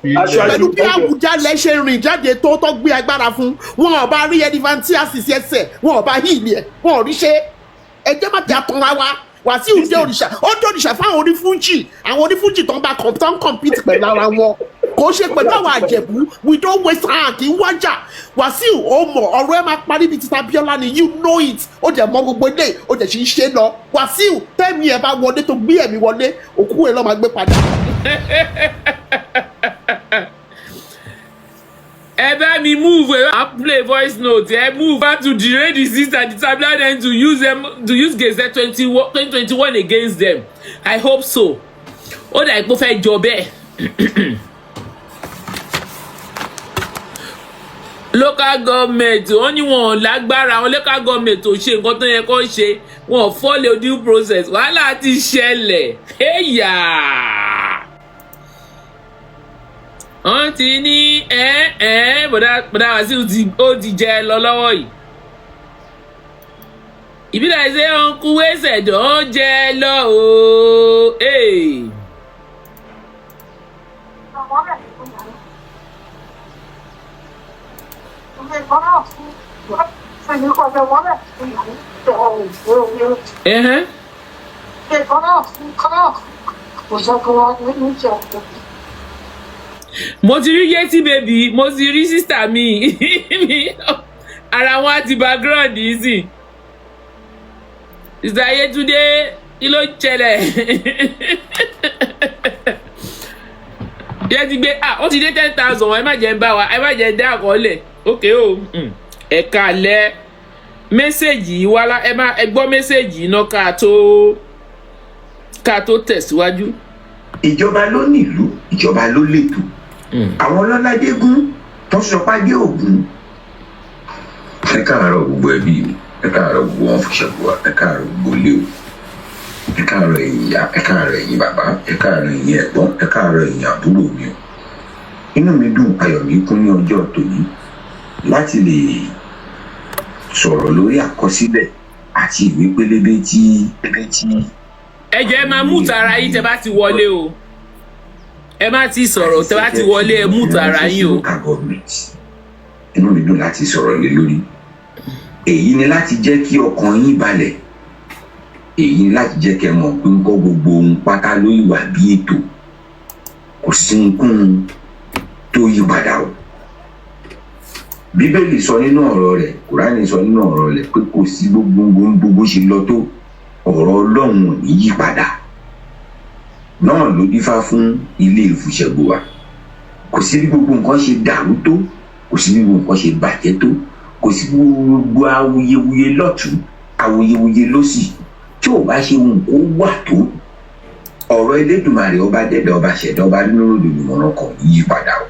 Aṣáájú. Pẹ̀lú bí Àwùjalẹ̀ ṣe rìn jáde tó gbé agbára fún wọn, ò bá rí elephantiasis ẹsẹ̀ wọn, ò bá híìlì ẹ̀, wọn ò rí ṣe. Ẹ jẹ́ má jà tán ra wa. Wàsíù jẹ́ òrìṣà, ó jẹ́ òrìṣà fáwọn onífújì, àwọn onífújì tó ń bá tó ń compete pẹ̀lú ara wọn, kò ṣe pẹ̀lú àwọn Àjẹ̀bú. We don't waste time, kì í wájà. Wàsíù, ó mọ̀ ọ̀rọ̀ ẹ máa parí bíi títa Bíọ́lá ni. You know it. Ó dẹ̀ mọ gbogbo ilé, ó dẹ̀ sì ń ṣe lọ. Wàsíù, tẹ́mi ẹ̀ bá wọlé tó gbé ẹ̀mí wọlé, òkú ẹ̀ lọ́ máa gbé padà. Ẹ bá mi move, ẹ bá play voice note, ẹ move back to derail the sister, disable them, to use them, to use Gazette 2021 against them. I hope so. Ó dà pé ó fẹ́ jọ bẹ́ẹ̀. Local government, wọ́n ní wọn ò lágbára. Àwọn local government ò ṣe nǹkan tó yẹ kó ṣe, wọn ò follow due process. Wàhálà ti ṣẹlẹ̀. Ẹ̀yà wọ́n ti ní ẹ ẹ bọ̀dá Wàsíù ti ó ti jẹ lọ lọ́wọ́ yìí. Ìbílẹ̀ ṣe uncle wẹ́sẹ̀ dán jẹ lọ o. Hey. Ẹ̀hẹ́n. Mo ti rí Yétí baby, mo ti rí sister mi, ara wọn á ti background yìí sí. Sister Yétúndé, kí ló ń ṣẹlẹ̀? Yẹ ti gbé, ah, ó ti dé 10,000. Ẹ má jẹ́ ń bá wa, ẹ má jẹ́ ń dá àkọọ́lẹ̀. Ok o, ẹ káalẹ́. Message yìí wá lá, ẹ má ẹ gbọ́ message yìí náà ká tó tẹ̀síwájú. Ìjọba ló nílùú, ìjọba ló lètò. Àwọn ọlọ́ládégún tó sọpá dé Ògún. Ẹ káàárọ̀ gbogbo ẹbí mi, ẹ káàárọ̀ gbogbo wọn fòṣẹ̀bùwà, ẹ káàárọ̀ gbogbo ilé o, ẹ káàárọ̀ ẹ̀yin ìyá, ẹ káàárọ̀ ẹ̀yin bàbá, ẹ káàárọ̀ ẹ̀yin ẹ̀gbọ́n, ẹ káàárọ̀ ẹ̀yin àbúrò mi o. Inú mi dùn, ayọ̀ mi kún ní ọjọ́ tòní láti lè sọ̀rọ̀ lórí àkọsílẹ̀ àti ìwé pélébé tí. Ẹ jẹ́ ẹ máa mú tara yín tẹ́ bá ti wọlé o. Ẹ má ti sọ̀rọ̀ tẹ́ bá ti wọlé, ẹ mú tara yín o. Local government, inú mi dùn láti sọ̀rọ̀ lé lórí èyí ni láti jẹ́ kí ọkàn yín balẹ̀. Èyí ni láti jẹ́ kẹ́ mọ̀ pé ń kọ́ gbogbo ohun pátá ló wà bí ètò, kò sí ohunkóhun tó yí padà o. Bíbélì sọ nínú ọ̀rọ̀ rẹ̀, Kùránì sọ nínú ọ̀rọ̀ rẹ̀ pé kò sí gbogbo gbogbo ṣe lọ tó, ọ̀rọ̀ Ọlọ́run ò ní yí padà. Náà ló dífá fún ilé Ìfúṣẹ́gbùwà. Kò sí bí gbogbo nǹkan ṣe dàrú tó, kò sí bí gbogbo nǹkan ṣe bàjẹ́ tó, kò sí gbogbo awuyewuye lọ́tún, awuyewuye lósì, tí ò bá ṣe ohun kó wà tó, ọ̀rọ̀ Elédùmarè, ọba dẹ́dẹ̀, ọba ṣẹ̀dá, ọba nínú olùmọ̀ràn kan yí padà o.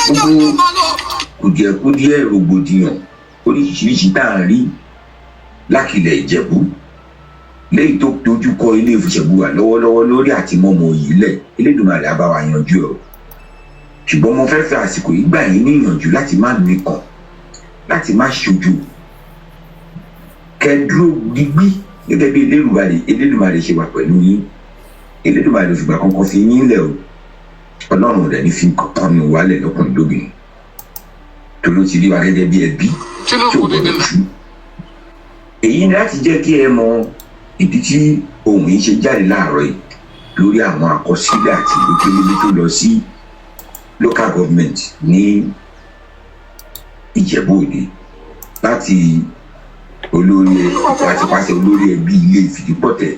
Gbogbo kùdìẹ̀kudiẹ, rògbòdìyàn oríṣiríṣi tá à ń rí lákìlẹ̀ Ìjẹ̀bú léyìí tó dojú kọ ilé Ìfúṣẹ̀gbùwà lọ́wọ́lọ́wọ́ lórí àti mọ́mọ́ yìí lẹ̀, Elédùmarè á bá wa yanjú ẹ̀ o. Ṣùgbọ́n mo fẹ́ fẹ́ àsìkò yìí gbà yín níyànjú láti má mikàn, láti má ṣojú, kẹ́ dúró digbí gẹ́gẹ́ bí Elédùmarè ṣe wà pẹ̀lú yín. Elédùmarè ò fìgbà kankan fi yín lẹ̀ o. Ọlọ́run rẹ̀ ní fi kankan nù wálẹ̀ lọ́kùnrin lóbìnrin tó ló ti rí wa gẹ́gẹ́ bí ẹbí tí ò gbọdọ̀ tú. Èyí ni láti jẹ́ kí ẹ mọ ìdí tí ohun yìí ṣe jáde láàárọ̀ yìí lórí àwọn àkọsílẹ̀ àti ìwé pélébé tó lọ sí local government ní Ìjẹ̀bú Òde láti olórí, láti pàṣẹ olórí ẹbí ilé Ìfìdípọ̀tẹ̀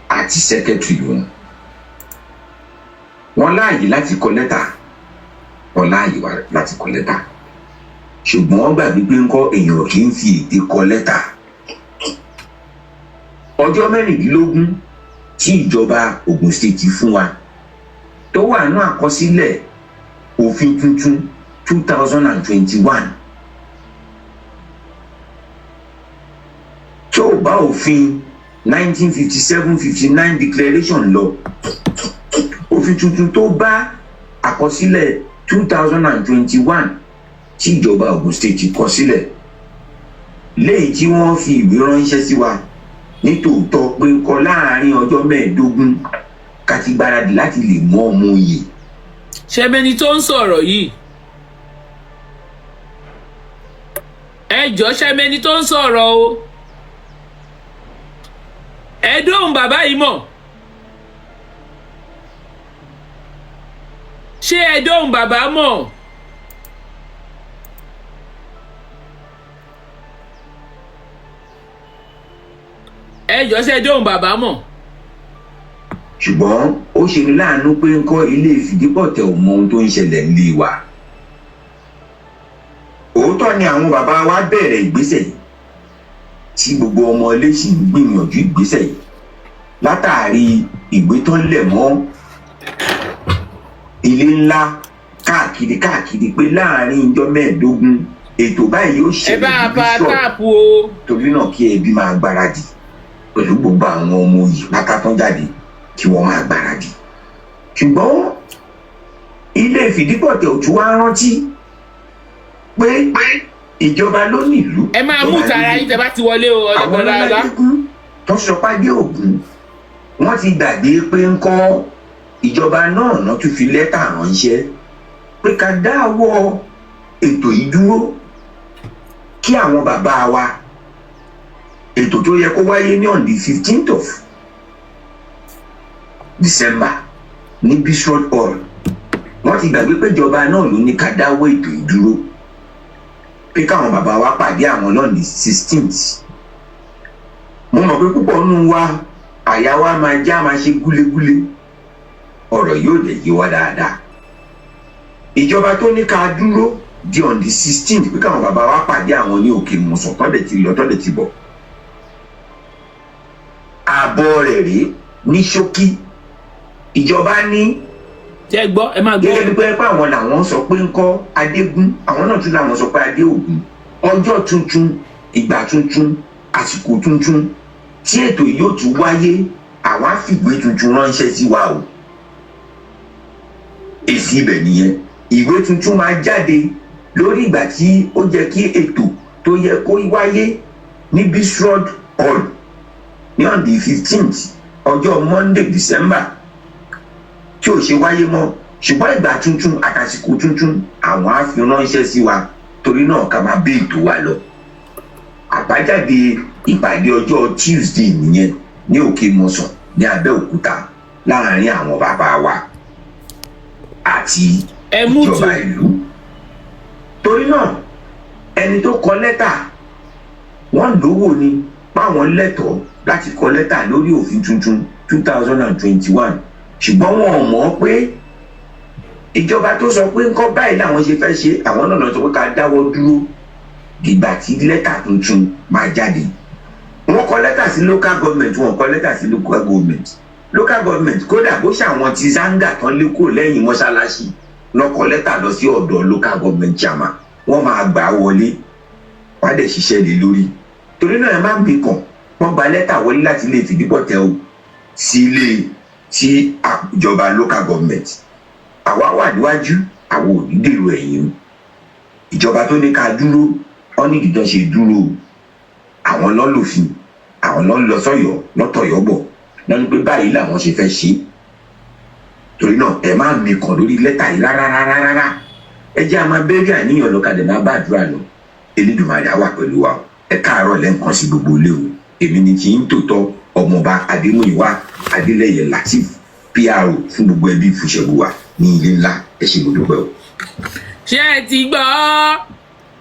àti secretary wọn. Wọn láàyè láti kọ lẹ́tà, wọn láàyè wá láti kọ lẹ́tà, ṣùgbọ́n wọ́n gbàgbé pé ńkọ́ èèyàn kì í fi èdè kọ lẹ́tà. Ọjọ́ 16 tí ìjọba Ogun State fún wa tó wà nínú àkọsílẹ̀ òfin tuntun 2021 tó bá òfin 1957-59 declaration lọ, òfin tuntun tó bá àkọsílẹ̀ 2021 tí ìjọba Ogun State kọ sílẹ̀, léyìí tí wọ́n fi ìwé ránṣẹ́ sí wa nítòótọ́ pé ń kọ láàárín ọjọ́ 15 ká ti gbáradì láti lè mú ọmọ oyè. Ṣẹ́mẹ́ni tó ń sọ̀rọ̀ yìí? Ẹ jọ, ṣẹ́mẹ́ni tó ń sọ̀rọ̀ o? Ẹ dóhùn bàbá yìí mọ̀? Ṣé ẹ dóhùn bàbá mọ̀? Ẹ jọ, ṣé ẹ dóhùn bàbá mọ̀? Ṣùgbọ́n ó ṣe ní láàánú pé ń kọ́ ilé Ìfìdípọ̀tẹ̀ ò mọ ohun tó ń ṣẹlẹ̀ nílé wa. Òótọ́ ni àwọn bàbá wa bẹ̀rẹ̀ ìgbésẹ̀ yìí, tí gbogbo ọmọ ilé sì ń gbìyànjú ìgbésẹ̀ yìí látàrí ìgbé tó ń lẹ̀ mọ́ ilé ńlá káàkiri káàkiri pé láàárín ìjọ 15 ètò báyìí yóò Ẹ ṣẹlẹ̀ bá a ní pa bíṣọ̀bù. Tap o. Torí náà, kí ẹbí máa gbáradì pẹ̀lú gbogbo àwọn ọmọ yìí pátá tán jáde, kí wọ́n máa gbáradì. Ṣùgbọ́n ilé Ìfìdípọ̀tẹ̀ ò tún wá rántí pé ìjọba ló nílùú. Ẹ máa mú tara yín tẹ bá ti wọlé o. Àwọn Ọ̀dọ̀dọ̀. ọlọ́ládékún tó sọpá dé ògùn, wọ́n ti gbàgbé pé ń kọ́ ìjọba náà náà tún fi lẹ́tà ránṣẹ́ pé ká dáwọ́ ètò yìí dúró, kí àwọn bàbá wa, ètò tó yẹ kó wáyé ní on the 15th of December ní Bishop Hall. Wọ́n ti gbàgbé pé ìjọba náà ló ní ká dáwọ́ ètò yìí dúró, pé káwọn bàbá wa pàdé àwọn náà ní 16th. Mo mọ̀ pé púpọ̀ nínú wa, àyà wa máa já, máa ṣe gúlégúlé, ọ̀rọ̀ yóò dẹ̀ yé wa dáadáa. Ìjọba tó ní ká dúró di on the 16th pé káwọn bàbá wa pàdé àwọn ní Òkè Mùsàn, tọ́lẹ̀ ti lọ, tọ́lẹ̀ ti bọ̀, àbọ̀ rẹ̀ rèé ní ṣókí. Ìjọba ní Ṣé gbọ́? Ẹ máa gbọ́. gẹ́gẹ́ bí pé àwọn làwọn sọ pé ń kọ́ Adégún, àwọn náà tún làwọn sọ pé Adéògùn. Ọjọ́ tuntun, ìgbà tuntun, àsìkò tuntun tí ètò yìí yóò tún wáyé, àwọn á fìwé tuntun ránṣẹ́ sí wa o. Èsì ibẹ̀ nìyẹn. Ìwé tuntun máa jáde lórí ìgbà tí ó jẹ́ kí ètò tó yẹ kó wáyé ní Bisrod Hall ní on the 15th, ọjọ́ Monday, December, tí ò ṣe wáyé mọ́. Ṣùgbọ́n ìgbà tuntun àtàsìkò tuntun, àwọn á fi ránṣẹ́ sí wa. Torí náà, ká máa bí ètò wa lọ. Àbájáde ìpàdé ọjọ́ Tuesday nìyẹn ní Òkè Mọ̀sán ní Abẹ́òkúta láàrin àwọn bàbá wa àti Ẹ mú tù. ìjọba ìlú. Torí náà, ẹni tó kọ lẹ́tà, wọ́n lówó ni páwọn lẹ́tọ̀ọ́ láti kọ lẹ́tà lórí òfin tuntun 2021, ṣùgbọ́n wọn ò mọ̀ pé ìjọba tó sọ pé nǹkan báyìí làwọn ṣe fẹ́ ṣe, àwọn náà lọ sọ pé ká dáwọ́ dúró dìgbà tí lẹ́tà tuntun máa jáde. Wọ́n kọ lẹ́tà sí local government, wọ́n kọ lẹ́tà sí local government. Local government, kódà bó ṣàwọn ti zanga tán lé kúrò lẹ́yìn mọ́ṣáláṣí lọ kọ lẹ́tà lọ sí ọ̀dọ̀ local government chairman, wọ́n máa gbà á wọlé, wọ́n á dẹ̀ ṣiṣẹ́ lé lórí. Torí náà, ẹ má gbé kàn wọ́n gba lẹ́tà wọlé láti ilé Ìfìdípọ̀tẹ̀ o sí ilé tí ìjọba local government. Àwa wà níwájú, àwọn ò ní dèrò ẹ̀yìn o. Ìjọba tó ní ká dúró, wọ́n ní ìdíjọ́ ṣe dúró o. Àwọn lọ́lòfin, àwọn lọ́ lọ sọ́yọ́ lọ́tọ̀yọ́ bọ̀ lọ́ní pé báyìí làwọn ṣe fẹ́ ṣe. Torí náà, ẹ má mi kàn lórí lẹ́tà yìí rárá rárá rárá. Ẹ jẹ́ a máa bẹ́ẹ̀rẹ̀ àníyàn lọ, kadẹ̀ máa bá àdúrà lọ. Elédùmarè á wà pẹ̀lú wa o. Ẹ káàárọ̀ lẹ́ǹkan sí gbogbo ilé o. Èmi ni kì í tòótọ́, Ọmọọba Adémúyìwá Adélẹ́yẹ Lateef, PRO fún gbogbo ẹbí Fùṣẹ̀gbùwà ní ilé ńlá. Ẹ ṣé, mo dúpẹ́ o. Ṣé ẹ ti gbọ́?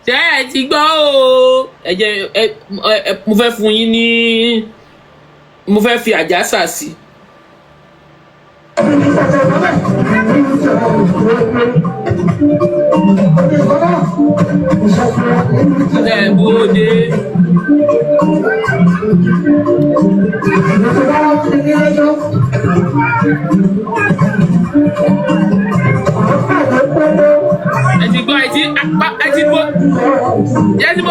Ṣé ẹ ti gbọ́ o? Ẹ jẹ́ ẹ ẹ mo fẹ́ fún yín ní, mo fẹ́ fi àjàsà sí. Ẹ bóde. Ẹ ti gbọ́, ẹ ti apá, ẹ ti gbọ́, ẹ ti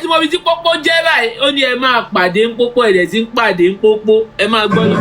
mọ ibi tí pópó jẹ́ báyìí. Ó ní ẹ máa pàdé ń pópó, ẹ̀ dẹ̀ ti ń pàdé ń pópó. Ẹ máa gbọ́ lọ.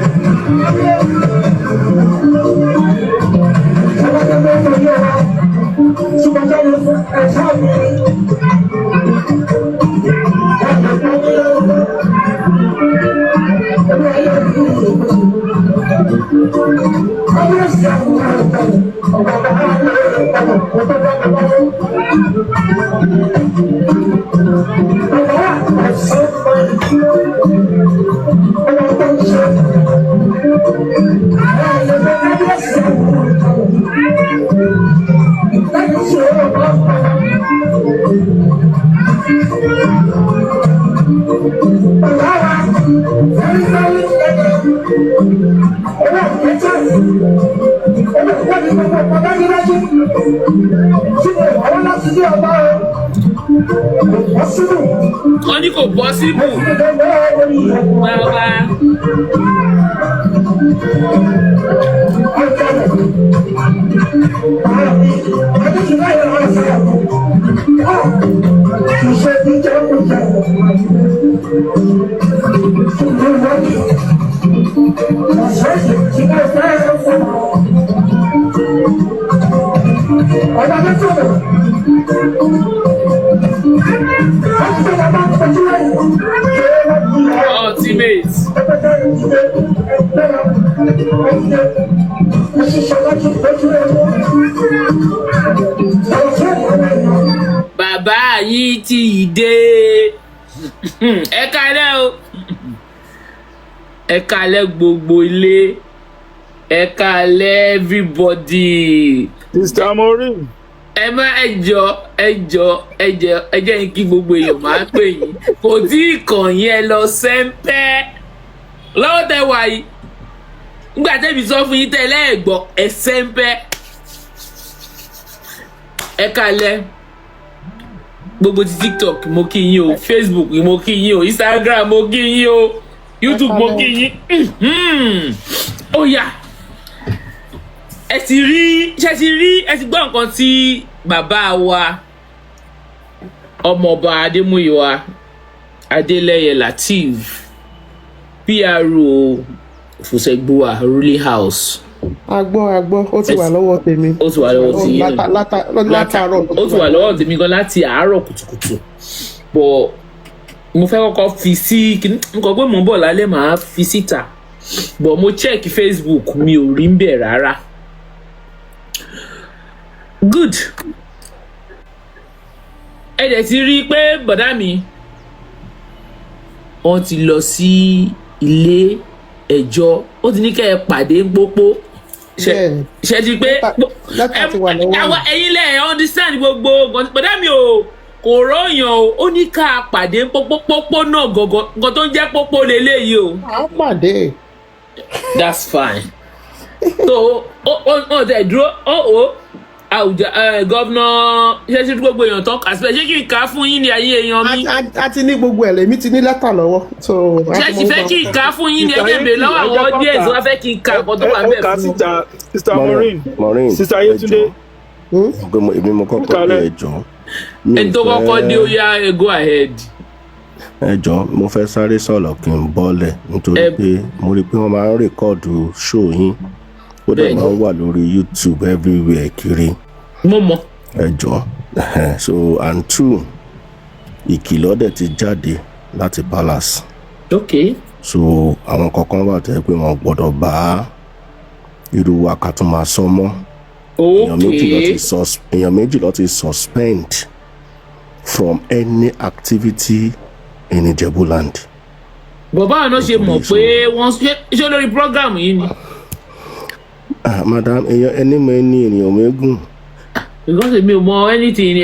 Wọ́n ní kò possible bàbá. Ultimate. Bàbá yìí ti dé. Ẹ kálẹ́ o, ẹ kálẹ́ gbogbo ilé, ẹ kálẹ́ everybody. Sister Maureen. Ẹ má, ẹ jọ, ẹ jọ, ẹ jọ, ẹ jẹ́ kí gbogbo èèyàn máa pè yín. Kò tí ì kàn yín, ẹ lọ sẹ́ńpẹ́ lọ́wọ́ tẹ wà yìí. Nígbà tẹ́bi sọ fún yín tẹ́lẹ̀ ẹ̀ gbọ́, ẹ sẹ́ńpẹ́. Ẹ kálẹ́ gbogbo ti TikTok, mo kí yín o. Facebook, mo kí yín o. Instagram, mo kí yín o. YouTube, mo kí yín. Ó yá, ẹ ti rí, ṣe ti rí, ẹ ti gbọ́ nǹkan tí bàbá wa, ọmọọba Adémúyìwá Adélẹ́yẹ Lateef, PRO Fùsẹ̀gbùwà Ruling House. A gbọ́, a gbọ́, ó ti wà lọ́wọ́ tèmi. Ó ti wà lọ́wọ́ tí yín. Látàárọ̀. Ó ti wà lọ́wọ́ tèmi gan láti àárọ̀ kùtùkùtù, but mo fẹ́ kọ́kọ́ fi sí kíní n kò pé mò ń bọ̀ lálẹ́, màá fi síta, but mo check Facebook, mi ò rí ń bẹ̀ rárá. Good. Ẹ dẹ̀ ti rí i pé bọ̀dá mi, wọ́n ti lọ sí ilé ẹjọ́, ó ti ní kẹ́ ẹ pàdé pópó. Ṣe Bẹ́ẹ̀ni. Ṣe ti pé Lẹ́tà ti wà lọ́wọ́ mi. Àwa ẹ̀yin lẹ̀ understand gbogbo bọ̀dá mi ò kò ròyàn o. Ó ní ká pàdé pópó, pópó náà gọ̀gọ̀, nǹkan tó ń jẹ́ pópó leléyìí o. À ń pàdé. That's fine. So ó tẹ̀ dúró ó àwùjọ governor ṣé ṣe gbogbo èèyàn tán kà síbẹ̀? Ṣé kí n kà á fún yín ní ayé èèyàn mi? A ti ní gbogbo ẹ̀, lèmi ti ní lẹ́tà lọ́wọ́. So, a Ṣé ti sì mọ fẹ́ gbogbo kí n kà á fún yín ní ẹgbẹ́ ìbèrè lọ́wọ́ àwọn audience wọ́n fẹ́ kí n ka nǹkan tó wà Ẹ bẹ́ẹ̀ kà fún wọn. Síta, Sister Maureen. Maureen. Sister Yetunde. Hmm? Pé èmi mo kọ́kọ́ dé. Kálẹ̀. Ẹ jọ̀ọ́, mi Ẹni tó kọ́kọ́ dé, ó yá, ẹ go ahead. Ẹ jọ̀ọ́, mo fẹ́ sáré sọ̀rọ̀ kí n bọ́lẹ̀ nítorí pé mo rí i pé wọ́n máa ń record show yín, ó dẹ̀ máa ń wà lórí YouTube everywhere kiri. Mo mọ̀. Ẹ jọ̀ọ́. So, and two, ìkìlọ̀ dẹ̀ ti jáde láti palace. So àwọn kankan wà tẹ́ pé wọ́n gbọ́dọ̀ bá irú wa ká tún máa sọ mọ́. Èèyàn méjì ló ti suspend from any activity in Ijebuland. Bọ̀bá àwọn náà ṣe mọ̀ pé wọ́n ṣe lórí program yìí ni? Ah, madam, èèyàn ẹni mọ ẹni ènìyàn mẹ́gùn. Because èmi ò mọ anything ni,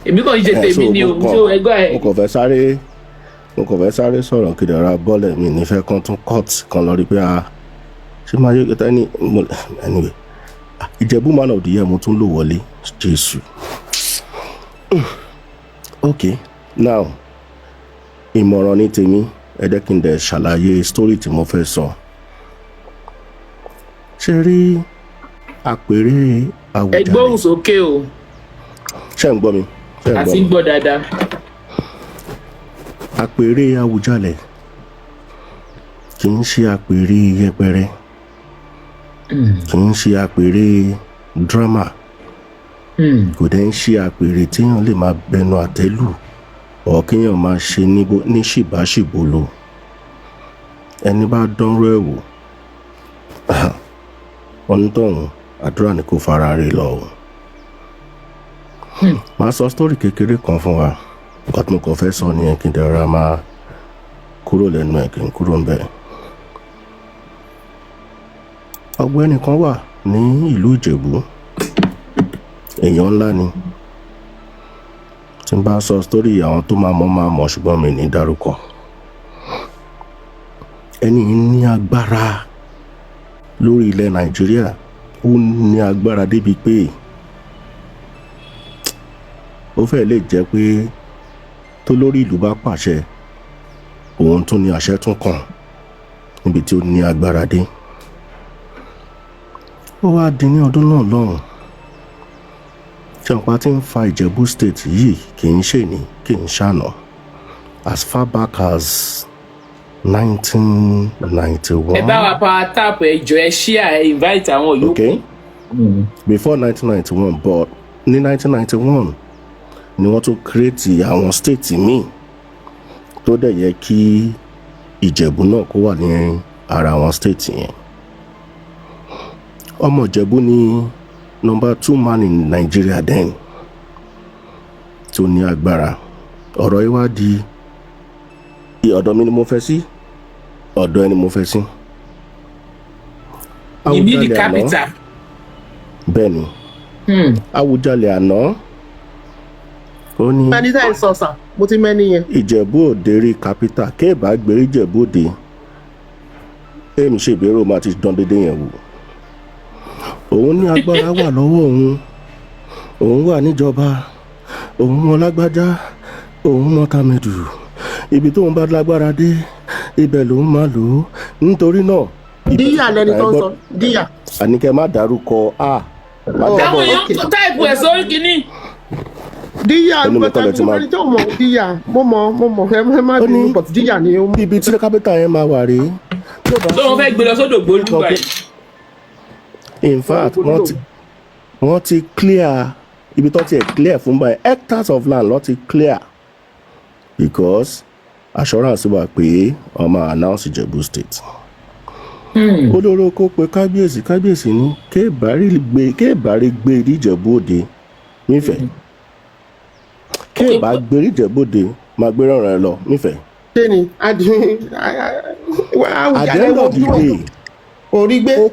èmi kàn ń ṣe tèmi ni o. So ẹ go ahead. Mo kàn fẹ́ sáré sọ̀rọ̀ kí dẹ̀ra bọ́ọ̀lẹ̀ mi nífẹ̀ẹ́ kan tún court kan lọ rí pé a ṣé máa yẹ ẹni anyway. Ah, Ìjẹ̀bú man of the year, mo tún lò wọlé, Jésù. Ok, now, ìmọ̀ràn ní tèmi, ẹ jẹ́ kí n dẹ̀ ṣàlàyé story tí mo fẹ́ sọ. Ṣe rí àpèrè Ẹ Àwùjalẹ̀. gbóhùn sókè o. Ṣé ń gbọ́ mi? Ṣé ń gbọ́ Àti mi? gbọ́ dáadáa. Àpèrè Àwùjalẹ̀ kì í ṣe àpèrè yẹpẹrẹ, kì í ṣe àpèrè drama, kò dẹ̀ ń ṣe àpèrè téèyàn lè máa bẹnu àtẹ́lù ọ̀ kéèyàn máa ṣe ní ṣìbáṣìbò lò. Ẹni bá dánrọ́ ẹ̀ wò Onítọ̀hún, àdúrà ni kò fara rẹ̀ lọ o. Màá sọ story kékeré kan fún wa. Nǹkan tí mo kàn fẹ́ sọ nìyẹn, kí n dẹ̀ra máa kúrò lẹ́nu ẹ̀, kí n kúrò ń bẹ̀. Ọ̀gbẹ́ni kan wà ní ìlú Ìjẹ̀bú, èèyàn ńlá ni. Tí n bá sọ story, àwọn tó máa mọ̀ máa mọ̀, ṣùgbọ́n mi ní dárúkọ. Ẹni yìí ní agbára lórí ilẹ̀ Nàìjíríà. Ó ní agbára débi pé ó fẹ́ lè jẹ́ pé tó lórí ìlú bá pàṣẹ, òun tún ní àṣẹ tún kàn níbi tí ó ní agbára dé. Ó wá di ní ọdún náà lọ́hùn, ṣàǹpá tí ń fa Ìjẹ̀bú State yìí kì í ṣe ní kì í ṣàná, as far back as 1991. Ẹ bá wa power tap, ẹ jọ, ẹ share, ẹ invite àwọn yòókù. Okay, before 1991, but ní 1991 ni wọ́n tún create àwọn state míì tó dẹ̀ yẹ kí Ìjẹ̀bú náà kó wà ní ara àwọn state yẹn. Ọmọ Ìjẹ̀bú ní number two man in Nigeria then tó ní agbára. Ọ̀rọ̀ yìí wá di ọ̀dọ̀ mi ni mo fẹ́ sí, ọ̀dọ̀ ẹni mo fẹ́ sí. You mean the Awùjalẹ̀ àná- capital? Bẹ́ẹ̀ ni. Awùjalẹ̀ àná, ó ní Ẹni tá ẹ sọ sà, mo ti mẹ́ni yẹn. Ìjẹ̀bú Òde rí capital, kéèbá gbérí Ìjẹ̀bú Òde, èmi ṣèbérò máa ti dán dédé yẹn wò. Òun ní agbára wà lọ́wọ́ òun, òun wà níjọba, òun mọ lágbájá, òun mọ tàmẹ̀dù. Ibi tóun bá lágbára dé, ibẹ̀ lòun máa lò ó. Nítorí náà Díyà lẹni tó ń sọ díyà. Àníkẹ́ má dárúkọ a má Oh, Táwọn dábọ̀. èèyàn Okay. type ẹ̀ sórí kínní. Díyà. Ẹnu mi kọ́ lẹ ti mo mọ tó mọ díyà, mo mọ, mo mọ, ẹ má Ó ní- bínú, but díyà ni ó mú. Ibi tí capital yẹn máa wà rèé tí ó bá Tó wọn fẹ́ gbé lọ sódò gbólú báyìí. In fact, wọ́n ti clear ibi tó ti ẹ̀ clear fún báyìí, hectares of land ló ti clear, because assurance wà pé wọ́n máa announce Ìjẹ̀bú State. Olóró kó pe kábíyèsí. Kábíyèsí ní kéèbárí gbé Ìjẹ̀bú Òde nífẹ̀ẹ́, kéèbá gbé Ìjẹ̀bú Òde, máa gbé rọrùn ẹ lọ nífẹ̀ẹ́. Ṣé ni at At the end of the day, orí gbé.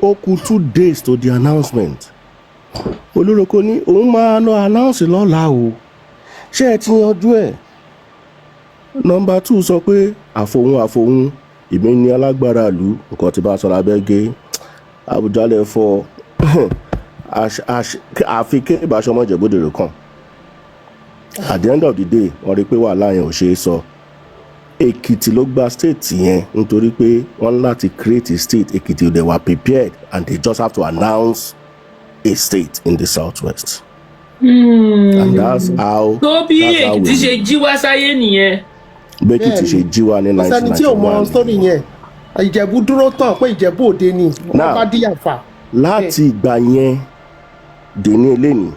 Ó kù 2 days to the announcement. Olórúkọ ní òun máa lọ announce lọ́la o, ṣé ẹ ti yanjú ẹ̀? Number two sọ pé àfòun àfòun, èmi ní alágbára ìlú, nǹkan tí bá sọ lábẹ́ gé. Àwùjalẹ̀ fọ àfi kébà sọmọ Ìjẹ̀bú-Òde rẹ̀ kàn. At the end of the day, wọ́n rí i pé wàhálà yẹn ò ṣeé sọ. Èkìtì ló gba state yẹn, nítorí pé wọ́n ní láti create a state. Èkìtì, they were prepared and they just have to announce a state in the southwest. And that's how Tó bí that's how Èkìtì ṣe jí wá sáyé nìyẹn. Bẹ́ẹ̀kìtì ṣe jí wá ní Kò sẹ́ni tí ò mọ 1991. sórí yẹn. Ìjẹ̀bú dúró tán pé Ìjẹ̀bú Òde ni wọ́n Now- bá díyà fà. Láti ìgbà yẹn dé ní eléyìí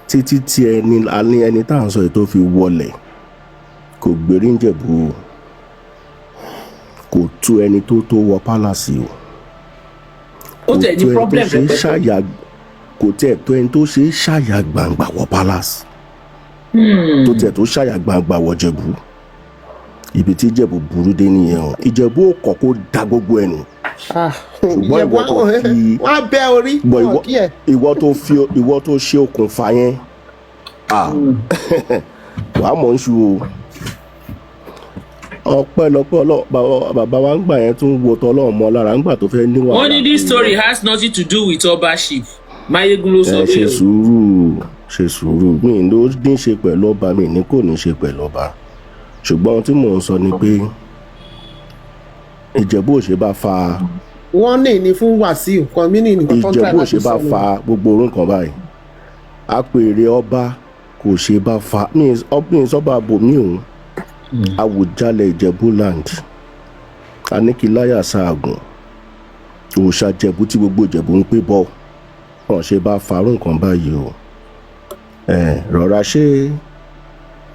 títí tí ẹni a ní, ẹni tá à ń sọ yìí tó fi wọlẹ̀, kò gbérí Ìjẹ̀bú o, kò tó ẹni tó wọ palace o. Ó tẹ̀ ní Kò tó ẹni tó problem ṣe é rẹpẹtẹ. ṣàyà, kò tiẹ̀ tó ẹni tó ṣe é ṣàyà gbangba wọ palace, tó tiẹ̀ tó ṣàyà gbangba wọ Ìjẹ̀bú. Ibi tí Ìjẹ̀bú burú dé nìyẹn o. Ìjẹ̀bú ò kọ̀ kó da gbogbo ẹ̀ nù. Ṣùgbọ́n Ìjẹ̀bú ìwọ tó fi wọ́n á bẹ́ orí bọ̀ wọn ìwọ kí ẹ̀. ìwọ tó ṣe okùnfà yẹn, ah, wàá mọ̀ ń ṣu o. Ọpẹ́lọpẹ́ bàbá wa ń gbà yẹn tún wo tọlọ́run mọ́ lára ńgbà tó fẹ́ ní wàhálà. Wọ́n ní this story has nothing to do with ọbaship. Mayegun ló sọ Ẹ ṣe bẹ́ẹ̀ o. sùúrù, ṣe sùúrù. Mi ló ní ṣe pẹ̀lú ọba, mi ní kò ní ṣe pẹ̀lú ọba, ṣùgbọ́n ohun tí mò ń sọ ni pé Ìjẹ̀bú ò ṣe bá fa Wọ́n ní ní fún Wàsíù kan mí ní nǹkan tó ń try Ìjẹ̀bú ò láti ṣe bá sọ nìyẹn. fa gbogbo orú nǹkan báyìí. Apèrè ọba kò ṣe bá fa mi sọ́ba bòmí òun. Àwùjalẹ̀ Ìjẹ̀bú land, Aníkìláyà Ṣaàgùn, òòṣà Jẹ̀bú tí gbogbo Ìjẹ̀bú ń pè bọ́, wọn ṣe bá farú nǹkan báyìí o. Ẹ rọra ṣe,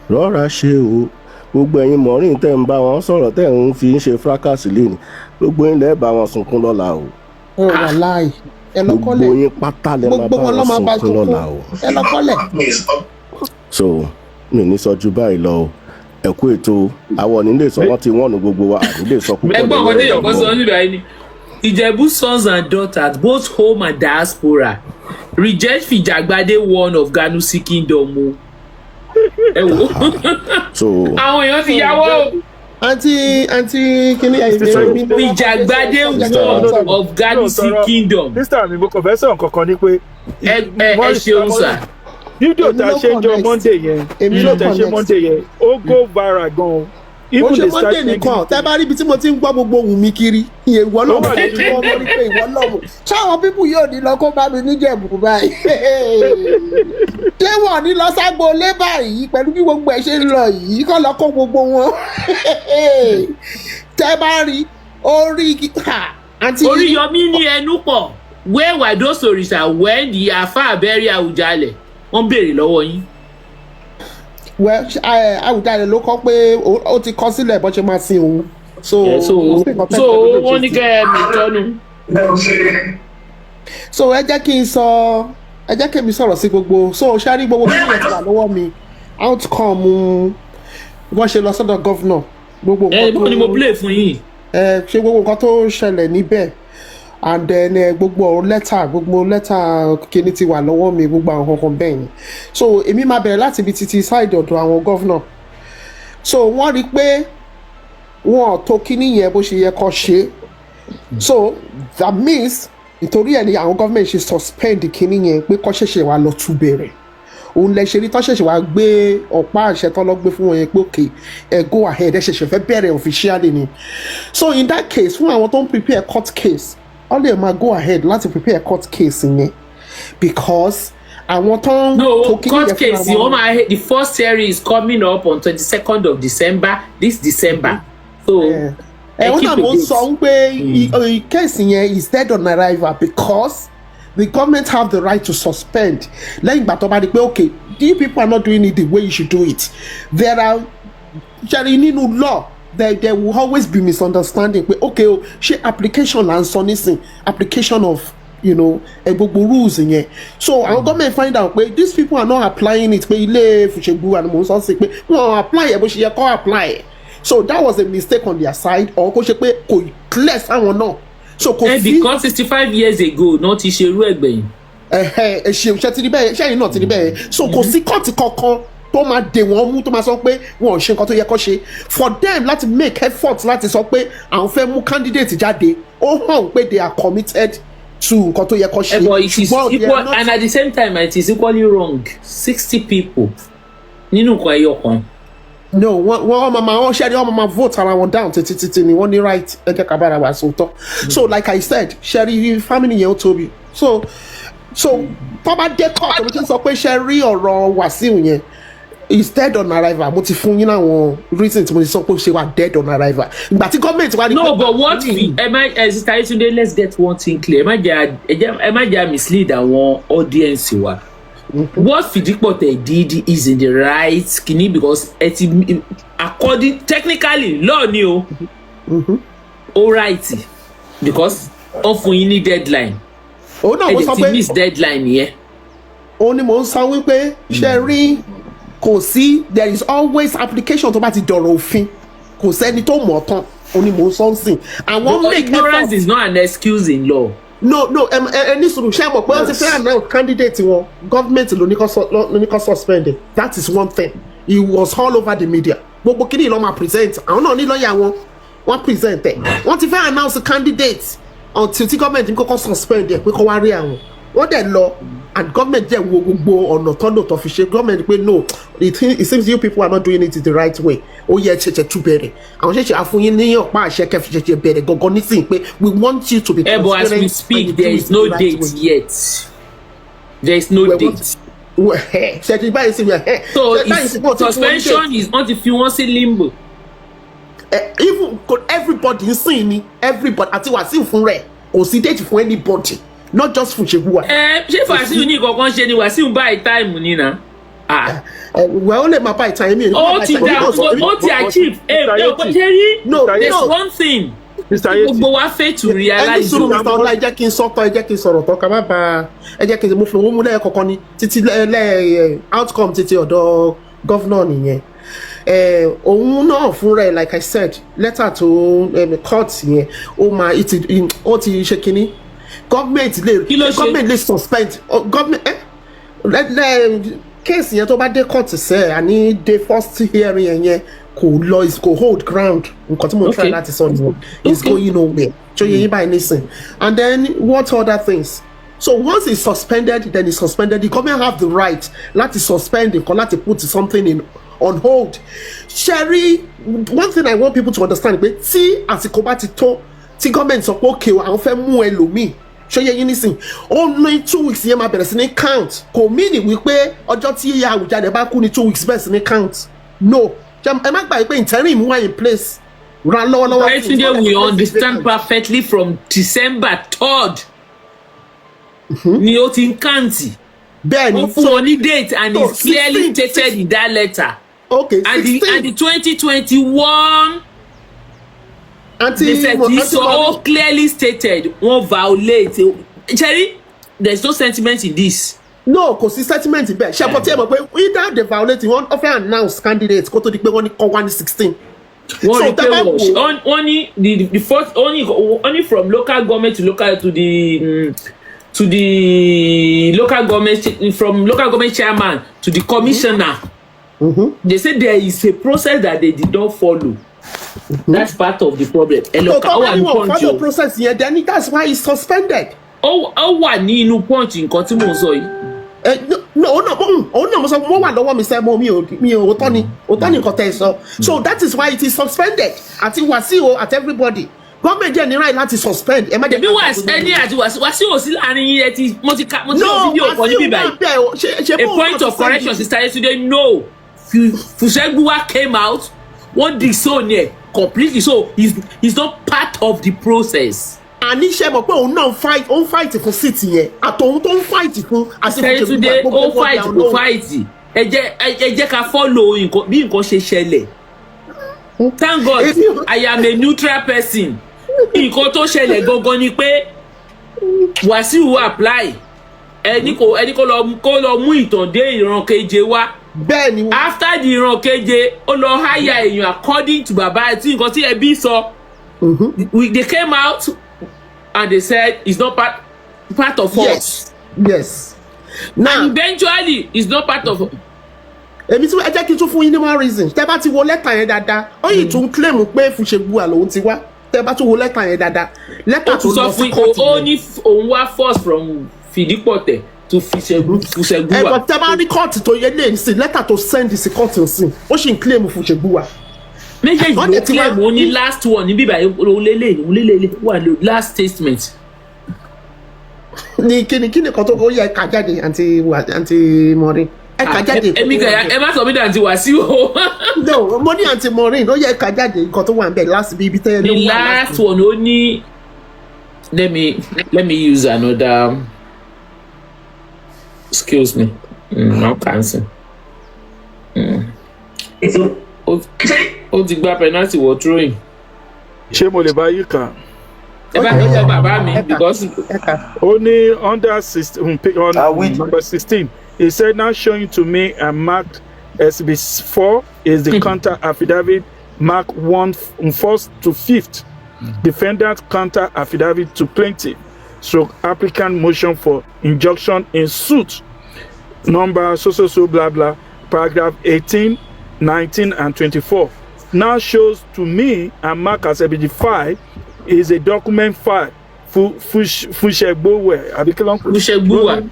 rọra ṣe o. Gbogbo ẹ̀yin mọ̀rín tẹ́ ń bá wọn sọ̀rọ̀, tẹ́ ń fi ń ṣe fracas lẹ́nu, gbogbo yín lẹ́ẹ̀ bá wọn sunkún lọ́la o. Ó wà láì ẹ lọ Gbogbo kọ́lẹ̀. yín pátá lẹ máa Gbogbo bá wọn lọ́ máa wọn bá sunkún sunkún. lọ́la o. Ẹ lọ kọ́lẹ̀. So mi ní sọ ju báyìí lọ o. Ẹ kú ètò àwọn onílé sọ wọn ti wọ́n nu gbogbo wa, ànílé sọ púpọ̀ Ẹgbọ́n kan lórí téèyàn kan ọ̀rọ̀. sọ níbẹ̀ yìí ni, "Ìjẹ̀bú sons and daughters, both home and diaspora, reject Fìjàgbadé one of Ganusi kingdom o." Ẹ wò, So àwọn èèyàn ti yàwọ́ o. Àǹtí kìíní ẹ̀yìn mi. Fìjàgbadé one of Ganusi kingdom. Sísá mi, mo kàn fẹ́ sọ̀rọ̀ kankan ni pé Ẹ ṣeun sà. Fídíò Èmi tá a ló ṣe ń jọ connect. Monday yẹn, Èmi fídíò ló tá a ṣe connect. Monday yẹn, ó go viral gan o. Ó Even ṣe they start Monday nìkan tẹ bá rí ibi tí mo ti ń gbọ́ gbogbo ohùn mi kiri, ìyẹn ìwọ náà Ó wà mo ti gbọ́, mo rí pé ìwọ náà mo ṣáwọn people yóò ní lọ kó bá mi níjẹ̀bù báyìí, ṣé wọn ní lọ ságbo lé báyìí pẹ̀lú bí gbogbo ẹ̀ ṣe ń lọ yìí, kọ́ lọ kó gbogbo wọn tẹ bá rí orí ha, àǹtí. Oríyọmí ní ẹnu pọ̀. "Where were those òrìṣà when the afa bury Awùjalẹ̀?" Wọ́n béèrè lọ́wọ́ yín. Well, Àwùjalẹ̀ ló kọ́ pé ó ti kọ́ sílẹ̀ bó ṣe máa sin òun, so So kò sí nǹkan so tẹ́lẹ̀ lè ṣe wọ́n ní sí. kẹ́ ẹ mi tọ́nu. So ẹ jẹ́ kí n sọ, ẹ jẹ́ kí mi sọ̀rọ̀ sí gbogbo. So ṣe rí gbogbo bí wọ́n ti wà lọ́wọ́ mi, outcome wọ́n ṣe lọ sọ́dọ̀ governor, gbogbo Ẹ nǹkan bó ni mo play fún yín. Ẹ ṣe gbogbo nǹkan tó ṣẹlẹ̀ níbẹ̀, and then gbogbo ọ̀rọ̀ lẹ́tà, gbogbo lẹ́tà kíní ti wà lọ́wọ́ mi, gbogbo àwọn kankan bẹ́ẹ̀ yẹn. So èmi máa bẹ̀rẹ̀ láti ibi títí side ọ̀dọ̀ àwọn governor. So wọ́n rí i pé wọn ò tó kíní yẹn bó ṣe yẹ kó ṣe, so that means ìtorí ẹ̀ ni àwọn government ṣe suspend kíní yẹn pé kó ṣẹ̀ṣẹ̀ wá lọ tún bẹ̀rẹ̀. Òun lẹ ṣe rí tó ṣẹ̀ṣẹ̀ wá gbé ọ̀pá àṣẹ tó lọ gbé fún wọn yẹn pé okay, ẹ go ahead, ẹ ṣẹ̀ṣẹ̀ fẹ́ bẹ̀rẹ̀ officially ni. So in that case, fún àwọn tó ń prepare court case, wọ́n lè máa go ahead láti prepare court case yẹn because àwọn tó ń No. tó kíní Court yẹn fúnra case wọn- wọ́n máa, the first series is coming up on 22nd of December, this December, so ẹ wọ́n náà keep mo a ń sọ date. ń pé case yẹn is dead on arrival because the government have the right to suspend lẹ́yìn ìgbà tó bá di pé okay, you people are not doing it the way you should do it. There are ṣẹ́rí nínú law, there will always be misunderstanding pé okay o, ṣé application là ń sọ nísìn, application of gbogbo rules yẹn. So àwọn government find out pé these people are not applying it, pé ilé Fùṣègbùwà ni mò ń sọ sí, pé wọ́n apply ẹ̀ bó ṣe yẹ kó apply ẹ̀. So that was a mistake on their side or kó ṣe pé kò clear sáwọn náà, so kò sí. Because 65 years ago náà ti ṣerú ẹ̀gbẹ̀yìn. Ẹ̀hẹ́, ẹ ṣeun. Ṣe ti rí bẹ́ẹ̀? Ṣẹ́yìn náà ti rí bẹ́ẹ̀? So kò sí kóòtù kankan tó máa dè wọ́n mú tó máa sọ pé wọn ò ṣe nǹkan tó yẹ kó ṣe. For them láti make effort láti sọ pé àwọn fẹ́ mú candidate jáde, ó hàn pé they are committed to nǹkan tó yẹ kó ṣe. But it is Ṣùgbọ́n they are equal not- and at the same time it is equally wrong, 60 people nínú nǹkan ẹyọ kan. No, wọ́n máa wọ́n ṣẹ́ni wọ́n máa vote ara wọn down títí títí ni. Wọ́n ní right. Ẹ jẹ́ ká bára wa sòótọ́. So like I said, ṣẹ́rí family yẹn ó tóbi, so tó bá dé court, mo ti sọ pé ṣe rí ọ̀rọ̀ Wàsíù yẹn is dead on arrival. Mo ti fún yín láwọn reason tí mo ti sọ pé ó ṣe wà dead on arrival ìgbà tí gọ́ọ̀mẹ̀ntì wá ní. No, but what we ẹ má ẹ, Sister Yetunde, let's get one thing clear. Ẹ má jẹ́ à mislead àwọn audience wa. What Fidipote did is in the right kini because ẹ ti according technically law ni o, ó right because wọ́n fún yín ní deadline. Òun náà Ẹ mo dẹ̀ sọ ti pé miss deadline yẹn. Òun ni mò ń sọ wípé ṣe rí, kò sí, there is always application tó bá ti dọ̀rọ̀ òfin, kò sẹ́ni tó mọ̀ ọ́ tán. Òun ni mò ń sọ ń sìn àwọn But make ignorance effort. is not an excuse in law. No, ẹ ní sùúrù. Ṣé mọ̀ pé wọ́n ti fẹ́ announce candidate wọn, government ló ní kó suspend it. That is one thing. It was all over the media. Gbogbo kí ni ìlọ́ máa present, àwọn náà ní lọ́ọ̀yà wọn, wọ́n present ẹ̀. Wọ́n ti fẹ́ announce candidate until tí government ní kọ́kọ́ suspend ẹ̀ pé kó wá rí àwọn. Wọ́n dẹ̀ lọ and government dẹ̀ wo gbogbo ọ̀nà tọ́lò tó fi ṣe. Government pé no, it seems you people are not doing it the right way. Ó yẹ ṣẹ̀ṣẹ̀ tún bẹ̀rẹ̀, àwọn ṣẹ̀ṣẹ̀ àfúnyín ní ọ̀pá àṣẹ kẹfì ṣẹ̀ṣẹ̀ bẹ̀rẹ̀ gangan nísìnyí pé we want you to be But as we transparent and speak, you do there it is no the right date way. yet. There is no Well, date. Ṣe ti báyìí sí ẹ? So ṣe báyìí it's sí wọ́n ti fún wọn ní date. suspension is, wọ́n ti fi wọ́n sí limbo. Even everybody ń sìn ni, everybody àti Wàsíù fún rẹ̀, kò sí date fún anybody, not just fún Ṣègùwà. Ẹ ṣé Wàsíù ní kankan ṣe ni? Wàsíù báyìí time ni na. Ah. Well, ó lè máa bá ìtàn ẹ̀mí. Ó ti da, ó ti achieve. Ẹ ẹ ṣe rí, No, there's no. one thing. Mr. Yeti. Gbogbo wa fail to Ẹni realize sùúrù, o. Mr. Ọlá, ẹ jẹ́ kí n sọ́tọ̀, ẹ jẹ́ kí n sọ̀rọ̀ tán, ká má ba ẹ jẹ́ kí n mo fi owó múlẹ̀ kọ̀ọ̀kan ni títí lẹ́ outcome títí ọ̀dọ̀ governor nìyẹn. Òun náà fúnra ẹ̀, like I said, letter to court yẹn, ó máa ó ti ṣe kínní, government lè Kí ló ṣe? Government lè suspend government lẹ case yẹn. Tó bá dé court sẹ́, àní dé first hearing yẹn, yẹn kò lọ, kò hold ground. Nǹkan tí mo try láti sọ nìyẹn, is going nowhere. Ṣó yẹ yín báyìí nísìn? And then what other things? So once it's suspended, then it's suspended. The government have the right láti suspend nǹkan, láti put something in on hold. Ṣẹ́rí, one thing I want people to understand pé tí àsìkò bá ti tó tí government sọ pé okay o, àwọn fẹ́ mú ẹlòmíì, ṣó yẹ yín nísìn, ó ní 2 weeks yẹn máa bẹ̀rẹ̀ sí ní count. Kò mean wípé ọjọ́ tí Àwùjalẹ̀ bá kú ní 2 weeks bẹ̀rẹ̀ sí ní count. No. Ẹ má gbàgbé pé interim wà in place ra lọ́wọ́lọ́wọ́. Yetunde, we understand perfectly. From December 3rd ni ó ti ń count. Bẹ́ẹ̀ ni. Ó fún wọn ní date and So, it's clearly 16 stated in that letter. 16 And the 2021 Àǹtí they said àǹtí this, so all clearly stated, wọ́n violate. Cherry, there is no sentiment in this. No, kò sí sentiment bẹ́ẹ̀. Ṣe àpótí ẹ̀ mọ̀ pé either they violate, wọ́n fẹ́ announce candidate kó tó di pé wọ́n ní kọ́ wá ní 16. Wọ́n So, rí pé tẹ́ bá wọ́n wọ́n ní the first, wọ́n ní from local government to local to the local government, from local government chairman to the commissioner. They say there is a process that they did not follow. That's part of the problem. Ẹ lọ So kà, tó ó bá wà ní ní wọn Punch follow o. process yẹn, then that's why he's suspended. Ó wà ní inú Punch, nǹkan tí mò ń sọ yìí. Ẹ no, òun náà mo sọ, mo wà lọ́wọ́ mi sẹ́, mo mi ò òótọ́ ni, òótọ́ ni nǹkan tẹ́ ẹ sọ. So that is why it is suspended. Àti Wàsíù àti everybody, gọ́ọ̀mẹ̀ntì ẹ̀ ní right láti suspend. Ẹ má jẹ́ Ẹbí wà ẹni àti Wàsíù, Wàsíù ò sí láàrin yín. Ẹ ti mo ti ka, mo ti No, rí fídíò kan níbí Wàsíù báyìí. náà bẹ́ẹ̀ o, ṣe A bóun point náà ti of correction, send. Sister Yetunde, no. Fusengbuwa came out, wọ́n disown ẹ̀ completely, so he's not part of the process. Àní ṣe mọ̀ pé òun náà ń fight, ó ń fight fún seat yẹn, àtòun tó ń fight fún àti Sister Yetunde, ó fight, kò fight, ẹ jẹ́ ká follow nǹkan bí nǹkan ṣe ṣẹlẹ̀. Thank God I am a neutral person. Nǹkan tó ṣẹlẹ̀ gangan ni pé Wàsíù apply, ẹni kó lọ mú ìtàn dé ìran keje wá. Bẹ́ẹ̀ ni. After the ìran keje, ó lọ hire èèyàn according to bàbá tí nǹkan tí ẹbí sọ. They came out and they said it's not part of us. Yes, now And eventually it's not part of. Èmi tí ẹ jẹ́ kí n tún fún yín ní more reason. Tẹ́ bá ti wo lẹ́tà yẹn dáadáa, ó yìí tún claim pé Fùṣẹ̀gbùwà lòun ti wá. Tẹ́ bá tún wo lẹ́tà yẹn dáadáa, lẹ́tà Ó tó tún sọ lọ sí fún kóòtù ó yẹn. ní òun wá first from Fìdípọ̀tẹ̀ to Ẹ Fùṣẹ̀gbùwà. bọ̀, tẹ́ bá rí kóòtù tó yẹ lè sìn, lẹ́tà tó send sí kóòtù sí, ó sì ń claim Fùṣẹ̀gbùwà. Méjèèjì Wọ́n ló dẹ̀ ti wá- claim. Ó ní last one níbí báyìí, òun lélẹ̀, òun lélẹ̀ wà lórí last statement. Ní kíni kan tó ó yẹ ká jáde, àǹtí Maureen, ẹ kà jáde. Èmi kẹyà, ẹ má sọ mí dàntí Wàsíù o. No, mo ní àǹtí Maureen, ó yẹ ká jáde nǹkan tó wà ń bẹ̀ last bí ibi tẹ́ ẹ The ló wà. last one, ó ní let me use another, excuse me, now cancel. Ó ti gba penalty wọ throwing. Ṣé mo lè bá yí kà? Ẹ bá mi kọ bàbá mi because Ẹ kà. Ó ní under 16 on Ah, oui. number 16, he said, "Now showing to me and marked SB 4 is the counter affidavit mark 1 first to fifth defendant counter affidavit to plaintiff so applicant motion for injunction in suit number so so so blah blah, paragraph 18, 19 and 24. Now shows to me and mark as SB 5 is a document file Fushegbowe àbí kí ló ń pè? Fùṣẹ̀gbùwà.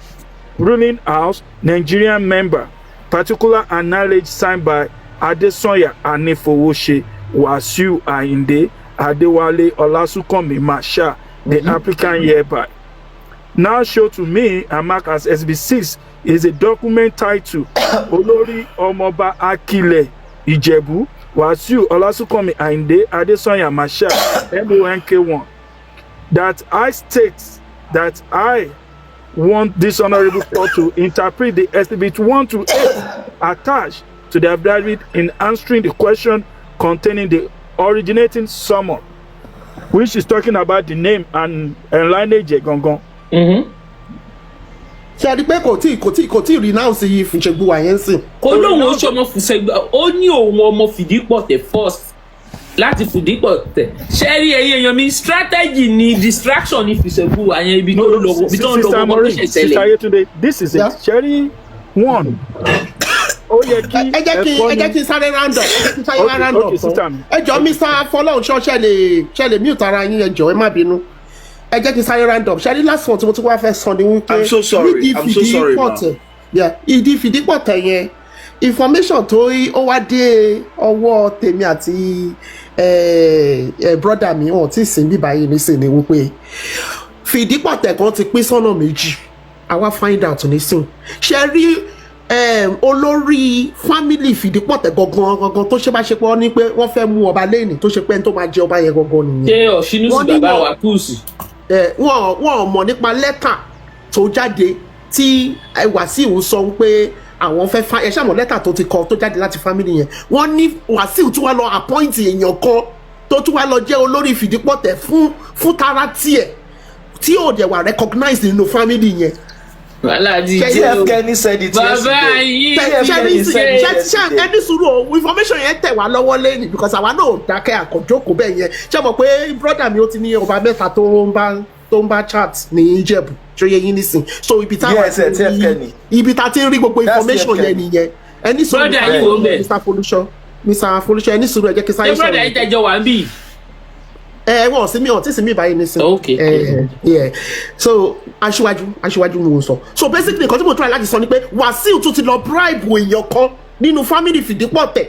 Ruling house Nigerian member particular and knowledge signed by Adesanya Anifowose Wasiu Ayinde Adewale Olasunkanmi Marshal, the applicant hereby. Now show to me and mark as SB 6 is a document titled Olórí Ọmọọba Akilẹ̀ Ìjẹ̀bú Wasiu Olasunkanmi Ayinde Adesanya Marshal MONK 1, that I state that I want this honourable court to interpret the exhibit 1 to 8 attached to the affidavit in answering the question containing the originating summon." Which is talking about the name and lineage ẹ̀ gangan. Ṣe a rí i pé kò tí renounce yìí Fùṣẹ̀gbùwà yẹn sìn? Kò lóun ó ṣọmọ Fùṣẹ̀gbà, ó ní òun ọmọ Fìdípọ̀tẹ̀ first láti Fìdípọ̀tẹ̀. Ṣé rí, ẹ̀yin èèyàn mi, strategy ni, distraction ni Fùṣẹ̀gbùwà yẹn, ibi tó ń lọ, ibi tó ń lọ Sister gbogbo tó Maureen, ṣe Sister ṣẹlẹ̀. Yetunde, this is it. Yeah. Ṣé rí one, ó yẹ kí Ẹ jẹ́ kí ẹ̀kọ́ ẹ jẹ́ ni kí n sáré round up, ẹ jẹ́ kí n sáré Okay, round up okay, sister tán. mi. Ẹ jọ, Mr. Fọlọ́runṣọ́, ṣe lè mute ara yín? Ẹ jọ, ẹ má bínú, ẹ jẹ́ kí n sáré round up. Ṣe rí last one tí mo tún wá fẹ́ sọ ni wípé I'm so sorry. nídìí I'm so sorry, ma. Fìdípọ̀tẹ̀, yeah, ìdí Fìdípọ̀tẹ̀ yẹn, information tó ó wá dé ọwọ́ tèmi àti brother mi, wọn tí ì sìn bíbá yìí nísìnyí, wípé Fìdípọ̀tẹ̀ kan ti pín sọ́nà méjì. Àwa find out nísìn. Ṣe rí olórí family Fìdípọ̀tẹ̀ gangan gangan tó ṣe bá ṣe pé wọ́n ní pé wọ́n fẹ́ mú ọba lẹ́yìn, tó ṣe pé ẹni tó máa jẹ ọba yẹn gangan nìyẹn. Ṣé Ọ̀ṣínúsì Wọ́n ní bàbá wa kùsì? Wọn ò mọ̀ nípa lẹ́tà tó jáde tí Wàsíù sọ pé àwọn fẹ́ fa ẹ ṣàmọ̀, lẹ́tà tó ti kọ tó jáde láti family yẹn. Wọ́n ní Wàsíù tún wá lọ appoint èèyàn kan tó tún wá lọ jẹ́ olórí Fìdípọ̀tẹ̀ fún tara tiẹ̀, tí ò dẹ̀ wà recognized nínú family yẹn. Wàhálà ti Ṣé dé o. TF Kenny said it Bàbá yesterday. yìí TF ṣe Kenny ní said it ṣe ṣe yesterday. ẹni sùúrù o, information yẹn tẹ̀ wá lọ́wọ́ lẹ́yìn, because àwa náà ò dákẹ́ àkànjókòó bẹ́ẹ̀ yẹn. Ṣé mọ̀ pé brother mi, ó ti ní ọba mẹ́ta tó ń bá chat ní Ìjẹ̀bù, ṣó yẹ yín nísìn? So ibi táwa Yes, TF Kenny. ibi tá a ti ń rí gbogbo That's information TF yẹn Kenny. nìyẹn. Ẹni sùúrù. Brother yín wo ń bẹ̀? Mr. Folúṣọ, Mr. Folúṣọ, ẹni sùúrù, ẹ jẹ́ kí Ṣé sáyé brother yìí sọ̀rọ̀. tẹjọ wà ń bì? Ẹ wọn sí mi, wọn tí sí mi báyìí nísìn. Okay. Ẹ, yeah, so aṣíwájú mo ń sọ. So basically, nǹkan tí mo try láti sọ ni pé Wàsíù tún ti lọ bribe èèyàn kan nínú family Fìdípọ̀tẹ̀.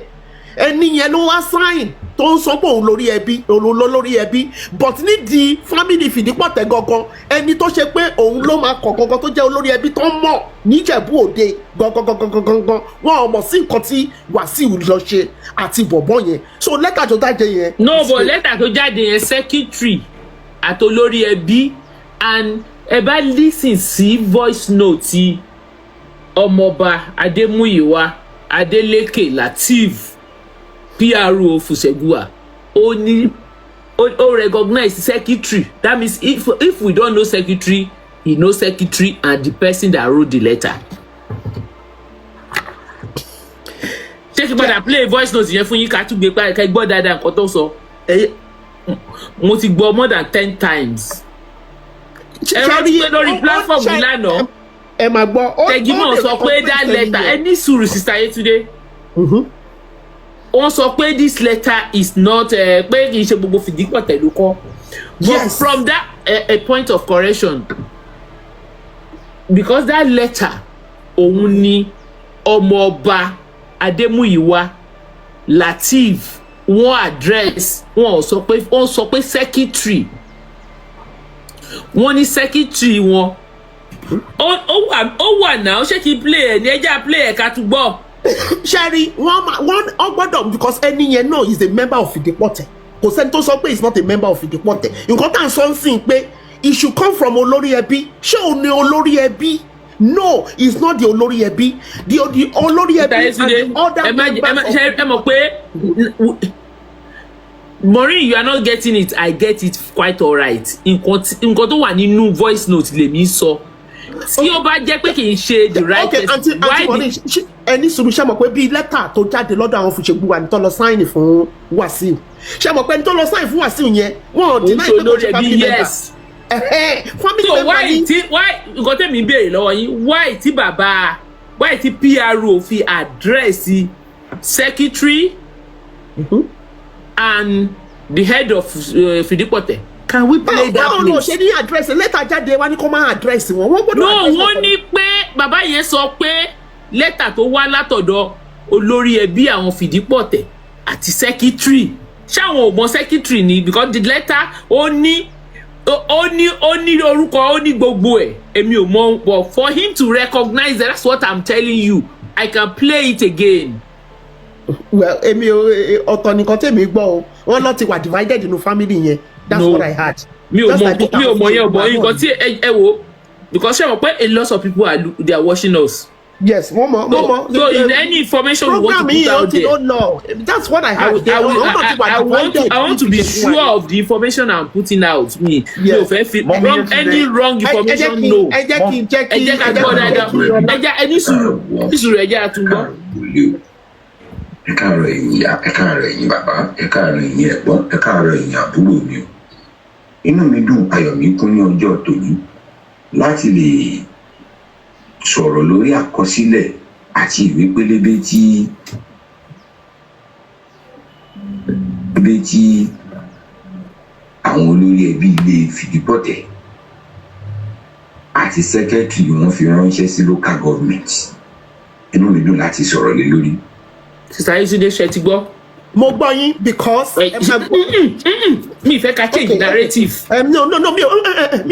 Ẹni yẹn ló wá sign tó ń sọ pé òun lórí ẹbí, òun ló lórí ẹbí, but nídìí family Fìdípọ̀tẹ̀ gangan, ẹni tó ṣe pé òun ló máa kọ̀ gangan, tó jẹ́ olórí ẹbí tó ń mọ̀ níjẹ̀bú Òde gangan gangan gangan gangan, wọn ò mọ̀ sí nǹkan tí Wàsíù lọ ṣe àti bọ̀bọ̀ yẹn. So lẹ́tà tó dájẹ́ yẹn. No, but lẹ́tà tó jáde yẹn, secretary àtolórí ẹbí, and ẹ bá listen sí voice note ti Ọmọọba Adémúyìwá Adélékè Lateef, PRO Fùsẹ̀gùwà, ó ní ó recognize secretary. That means if we don't know secretary, he know secretary and the person that wrote the letter. Ṣé kí n padà play voice note yẹn fún yín, ká tún gbé pa, ká gbọ́ dáadáa nǹkan tó sọ? Mo ti gbọ́ more than 10 times. Ẹ rántí pé lórí platform yìí lánàá, Ẹ máa gbọ́. Tẹ̀gímọ̀ Ó lè sọ pé that recognize letter, ẹni ẹ yẹn. ní sùúrù, Sister Yetunde, wọ́n sọ pé this letter is not pé kì í ṣe gbogbo Fìdípọ̀tẹ̀ ló kọ. But from that a point of correction, because that letter, òun ni Ọmọọba Adémúyìwá Lateef wọ́n address. Wọ́n sọ pé, wọ́n sọ pé secretary, wọ́n ní secretary wọn. Ó wà náà. Ṣé kí n play ẹ̀ ní? Ẹjẹ́ play ẹ̀ ká tún gbọ́. Ṣẹ́rí, wọ́n máa wọ́n ọ gbọ́dọ̀, because ẹni yẹn náà is a member of Fìdípọ̀tẹ̀. Kò sẹ́ni tó sọ pé he is not a member of Fìdípọ̀tẹ̀. Nǹkan tá à ń sọ ń sìn pé it should come from olórí ẹbí. Ṣé òun ni olórí ẹbí? No, he is not the olórí ẹbí. The olórí ẹbí and the other Ẹ má ẹ má members of ṣe ẹ mọ̀ pé, Maureen, you are not getting it. I get it quite alright. Nǹkan tó wà nínú voice note lèmi sọ. Tí ó bá jẹ́ pé kì í ṣe the right Okay, person, aunty why Maureen, ẹni sùúrù. Ṣe mọ̀ pé bíi lẹ́tà tó jáde lọ́dọ̀ àwọn Fùṣẹ̀gbùwà ní tó lọ sign fún Wàsíù, ṣe mọ̀ pé ẹni tó lọ sign fún Wàsíù yẹn, wọn ò òun deny ṣe pé kò olórí ṣe ẹbí? family member. Yes. Family So member why ni. tí why, nǹkan tẹ̀mí ń béèrè lọ́wọ́ yín, why tí bàbá, why tí PRO fi address secretary and the head of Fìdípọ̀tẹ̀? Can we play that, Báwo ló please? ṣe ní address lẹ́tà jáde wá ní kó máa address wọn? Wọ́n gbọ́dọ̀ No, address wọ́n wọn. ní pé bàbá yẹn sọ pé lẹ́tà tó wá látọ̀dọ̀ olórí ẹbí àwọn Fìdípọ̀tẹ̀ àti secretary, ṣáwọn ò mọ secretary ni? Because the letter, ó ní orúkọ, ó ní gbogbo ẹ̀. Èmi ò mọ, but for him to recognize that, that's what I'm telling you. I can play it again. Well, èmi ò ọ̀tọ̀ nìkan tèmi gbọ́ o. Wọ́n lọ ti wà divided nínú family yẹn. That's No. what I heard. Mi ò Just mọ like the mi ò mọ yẹn, ò mọ àwọn nǹkan tí ẹ wo, because ṣé mo pé a lot of people are they are watching us. Yes, wọ́n mọ̀, wọ́n mọ̀. So in any information you want to Program put yìí ó out ti there, ó lọ. That's what I I, had. will- I, will- I want to be sure of the information I'm putting out. Mi ò fẹ́ fi Mummy wrong Yetunde. any wrong Ẹ jẹ́ information, kí no. ẹ jẹ́ kí jẹ́ Ẹ kí jẹ́ ká ẹ jẹ́ gbọ́ kí dáadáa. Ẹ jẹ́ ẹ ní sùúrù, ní sùúrù, ẹ jẹ́ àtúngbọ́. Wòlíì o, ẹ káàárọ̀ ẹ̀yin ìyá, ẹ káàárọ̀ ẹ̀yin bàbá, ẹ káàárọ̀ ẹ̀yin ẹ̀gbọ́n, ẹ káàárọ̀ ẹ̀yin àbúrò mi o. Inú mi dùn, ayọ̀ mi kún ní ọjọ́ tòní láti lè sọ̀rọ̀ lórí àkọsílẹ̀ àti ìwé pélébé tí àwọn olórí ẹbí ilé Fìdípọ̀tẹ̀ àti secretary wọn fi ránṣẹ́ sí local government. Inú mi dùn láti sọ̀rọ̀ lé lórí. Sister Yetunde, ṣe ti gbọ́? Mo gbọ́ yín because ẹ máa gbọ́. Mi fẹ́ ká change Okay, narrative. No, no, no, mi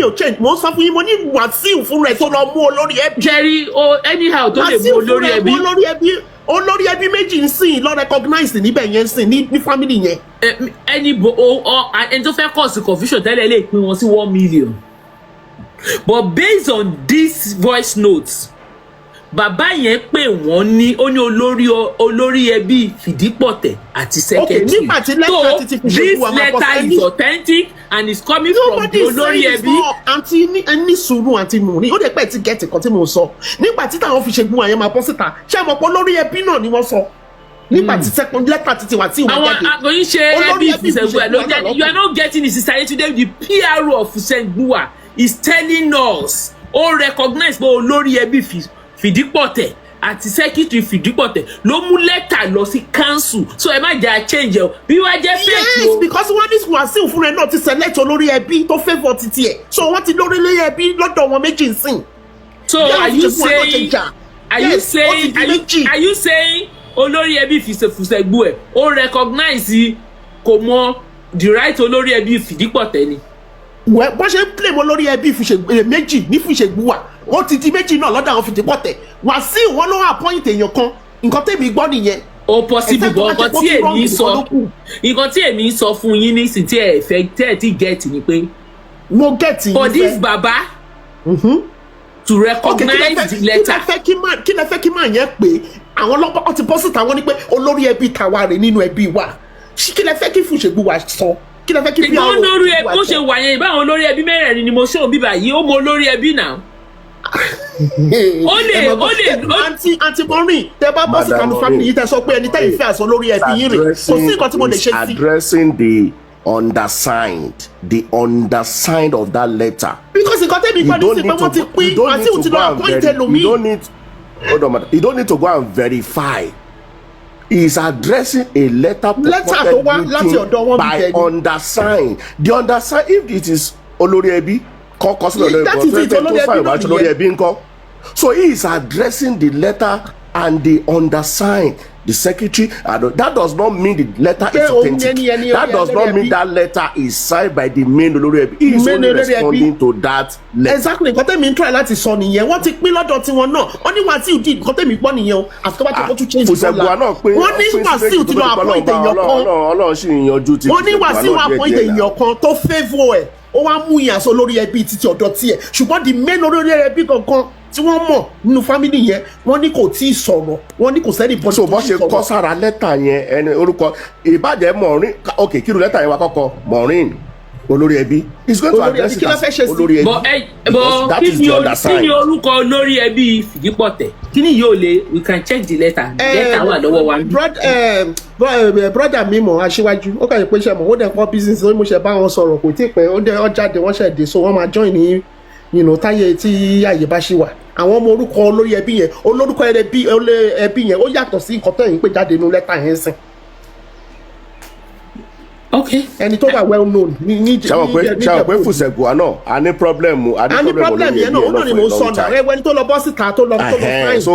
ò change. Mo ń sọ fún yín, mo ní Wàsíù fún rẹ̀ tó lọ mú olórí ẹbí. Jerry o, anyhow tó lè mú Wàsíù fún olórí rẹ̀ ẹbí. mú olórí ẹbí. Olórí ẹbí méjì ń sìn lọ recognize níbẹ̀ yẹn ń sìn ní family yẹn. Ẹni bo o ọ ẹni tó fẹ́ cause confusion tẹ́lẹ̀ lè pín wọn sí 1 million, but based on this voice notes, bàbá yẹn pè wọ́n ní, ó ní olórí ẹbí Fìdípọ̀tẹ̀ àti secretary. Nígbà tí lẹ́tà So ti fi this ṣèkú wa máa bọ́ letter sẹ́ni. is authentic and is coming from Nobody the is olórí saying it's ẹbí. not. Àǹtí ní ẹ ní sùúrù, àǹtí mú ní ó dẹ̀ pẹ́ ti get nǹkan tí mo sọ. Nígbà tí táwọn fi ṣègùn àyẹn máa bọ́ síta, ṣé àmọ́ pé olórí ẹbí náà ni wọ́n sọ nígbà tí second letter ti wà tí ìwà Àwọn jáde? àgọ́yìn ṣe Olórí ẹbí ẹbí Fùsẹ̀ngbùwà ló Fùsẹ̀ngbùwà jáde. náà. You are not getting it, Sister Yetunde. The PRO of Fùsẹ̀ngbùwà is telling us, ó recognize pé olórí ẹbí Fìdípọ̀tẹ̀ àti secretary Fìdípọ̀tẹ̀ ló mú lẹ́tà lọ sí council. So ẹ má jẹ́ à change ẹ o, bí wàá jẹ́ fake Yes, o. because wọ́n ní Wàsíù fúnra ẹ̀ náà ti select olórí ẹbí tó favour titi ẹ̀, so wọ́n ti lórí lé ẹbí lọ́dọ̀ wọn méjì ń sìn. So Bí àwọn are you Fùsẹ̀ngbùwà náà ṣe saying jà. are you Yes, ó ti saying di are you, méjì. are you saying olórí ẹbí Fùsẹ̀ngbùwà, ó recognize, kò mọ the right olórí ẹbí Fìdípọ̀tẹ̀ ni? Wẹ́ bọ́n ṣe ń claim olórí ẹbí méjì ní Fùsẹ̀ngbùwà, ó ti di méjì náà lọ́dọ̀ àwọn Fìdípọ̀tẹ̀. Wàsíù wọn ló appoint èèyàn kan. Nǹkan tèmi gbọ́ nìyẹn. Ó possible, Except tó but bá nǹkan jẹ́ pé ó tí ti wrong èmi nìkan sọ, ló kù. nǹkan tí èmi sọ fún yín nísìn tí ẹ fẹ́ tí ẹ ti get ni pé Mo get yín for this fẹ́. baba to Okay, kí lẹ recognize fẹ́ the kí lẹ letter. fẹ́ kí lẹ fẹ́ kí máa yẹn pé àwọn ọlọ́pàá ọ ti bọ́ síta, wọ́n ní pé olórí ẹbí tàwa rè nínú ẹbí wa. Kí lẹ fẹ́ kí Fùsẹ̀ngbùwà sọ? Kí lẹ fẹ́ kí Ìgbọ́n PRO lórí ẹbí Fùsẹ̀ngbùwà bó ṣe sọ? wà yẹn, ìbáwọn olórí ẹbí mẹ́rẹ̀ẹ̀rin ni mo ṣó bíbà yìí, ó mọ olórí ẹbí náà. Ó lè Àǹtí Maureen, tẹ bá bọ́ síta Madam ní family Maureen. yìí, tẹ sọ pé ẹni tẹ́yìn fẹ́ àṣọ lórí ẹbí yín rè, kò sí nǹkan tí mo lè ṣe sí. Addressing the undersigned of that letter. Because nǹkan tẹ́mi You gbọ́ ní don't sí pé need wọ́n ti to pín you don't need Wàsíù to ti go lọ and appoint verify. ẹlòmíì. You don't need, hold on, madam. You don't need to go and verify. He is addressing a letter Letter tó wá láti ọ̀dọ̀ wọn bí by bẹ́ẹ̀ ni. undersigned. The undersigned, if it is olórí ẹbí kọ́kọ́ sílẹ̀ olórí That ẹbí is it, tó olórí ẹbí sign náà wá olórí nìyẹn. ẹbí ńkọ́. So he is addressing the letter and the undersigned, the secretary, and that does not mean the letter Pé is òun authentic. ẹni That does not olórí mean ẹbí. that letter is signed by the main olórí ẹbí. He is Main only olórí ẹbí. responding to that letter. Exactly, nǹkan tẹ́mi ń try láti sọ nìyẹn. Wọ́n ti pín lọ́dọ̀ tiwọn náà. Wọ́n ní Wàsíù di, nǹkan tẹ́mi gbọ́ nìyẹn o, àfi tó bá ti kó tún change. Fùsẹ̀gbùwà náà pín Wọ́n ní pín sí Wàsíù méjì ti tó lọ tó di pé appoint èèyàn kan. Ọlọ́run sì ń yanjú ti Wọ́n ní Fùsẹ̀gbùwà Wàsíù náà díẹ̀ appoint díẹ̀ náà. èèyàn kan tó favour ẹ̀, ó wá mú ìyàsọ lórí ẹbí títí ọ̀dọ̀ tiẹ̀, ṣùgbọ́n the main olórí ẹbí gangan tí wọ́n mọ̀ nínú family yẹn, wọ́n ní kò tí ì sọ̀rọ̀, wọ́n ní kò sẹ́ni bọ́dí So tó bọ́ tí ì ṣe kọ́ sọ̀rọ̀. sára lẹ́tà yẹn, ẹni orúkọ ìbàjẹ́ Maureen, ok, kí ló lẹ́tà yẹn wá kọ́kọ́ Maureen olórí ẹbí is going to Olórí address ẹbí, it kí ló as fẹ́ ṣe sí? olórí ẹbí But ẹ because but that kí is ni the kí ni undersigned. orúkọ olórí ẹbí Fìdípọ̀tẹ̀? Kí ni yóò lè, we can check the letter. The letter wà lọ́wọ́ wa níbí. Brother mi mọ̀ aṣíwájú, ó kàn yín pé iṣẹ́ mọ̀ ó dẹ̀ kọ́ business ó ní mo ṣe bá wọn sọ̀rọ̀, kò tí ì pẹ́ ó dẹ̀ ó jáde, wọ́n ṣẹ̀ dé, so wọ́n máa join ní táyé tí àyè bá ṣì wà. Àwọn ọmọ orúkọ olórí ẹbí yẹn, olórúkọ ẹbí olórí ẹbí yẹn, ó yàtọ̀ sí nǹkan tẹ̀yìn pé jáde nínú lẹ́tà yẹn sìn. Ok. Ẹni tó wà well known ní Ṣé àwọn pé Fùsẹ̀gbùwà náà a ní problem, a ní a ní problem problem olórí yẹn ẹbí náà, ó yẹn náà náà ni mò ń for a sọ long náà time. Ẹ wẹni tó lọ bọ́ síta tó lọ sign. So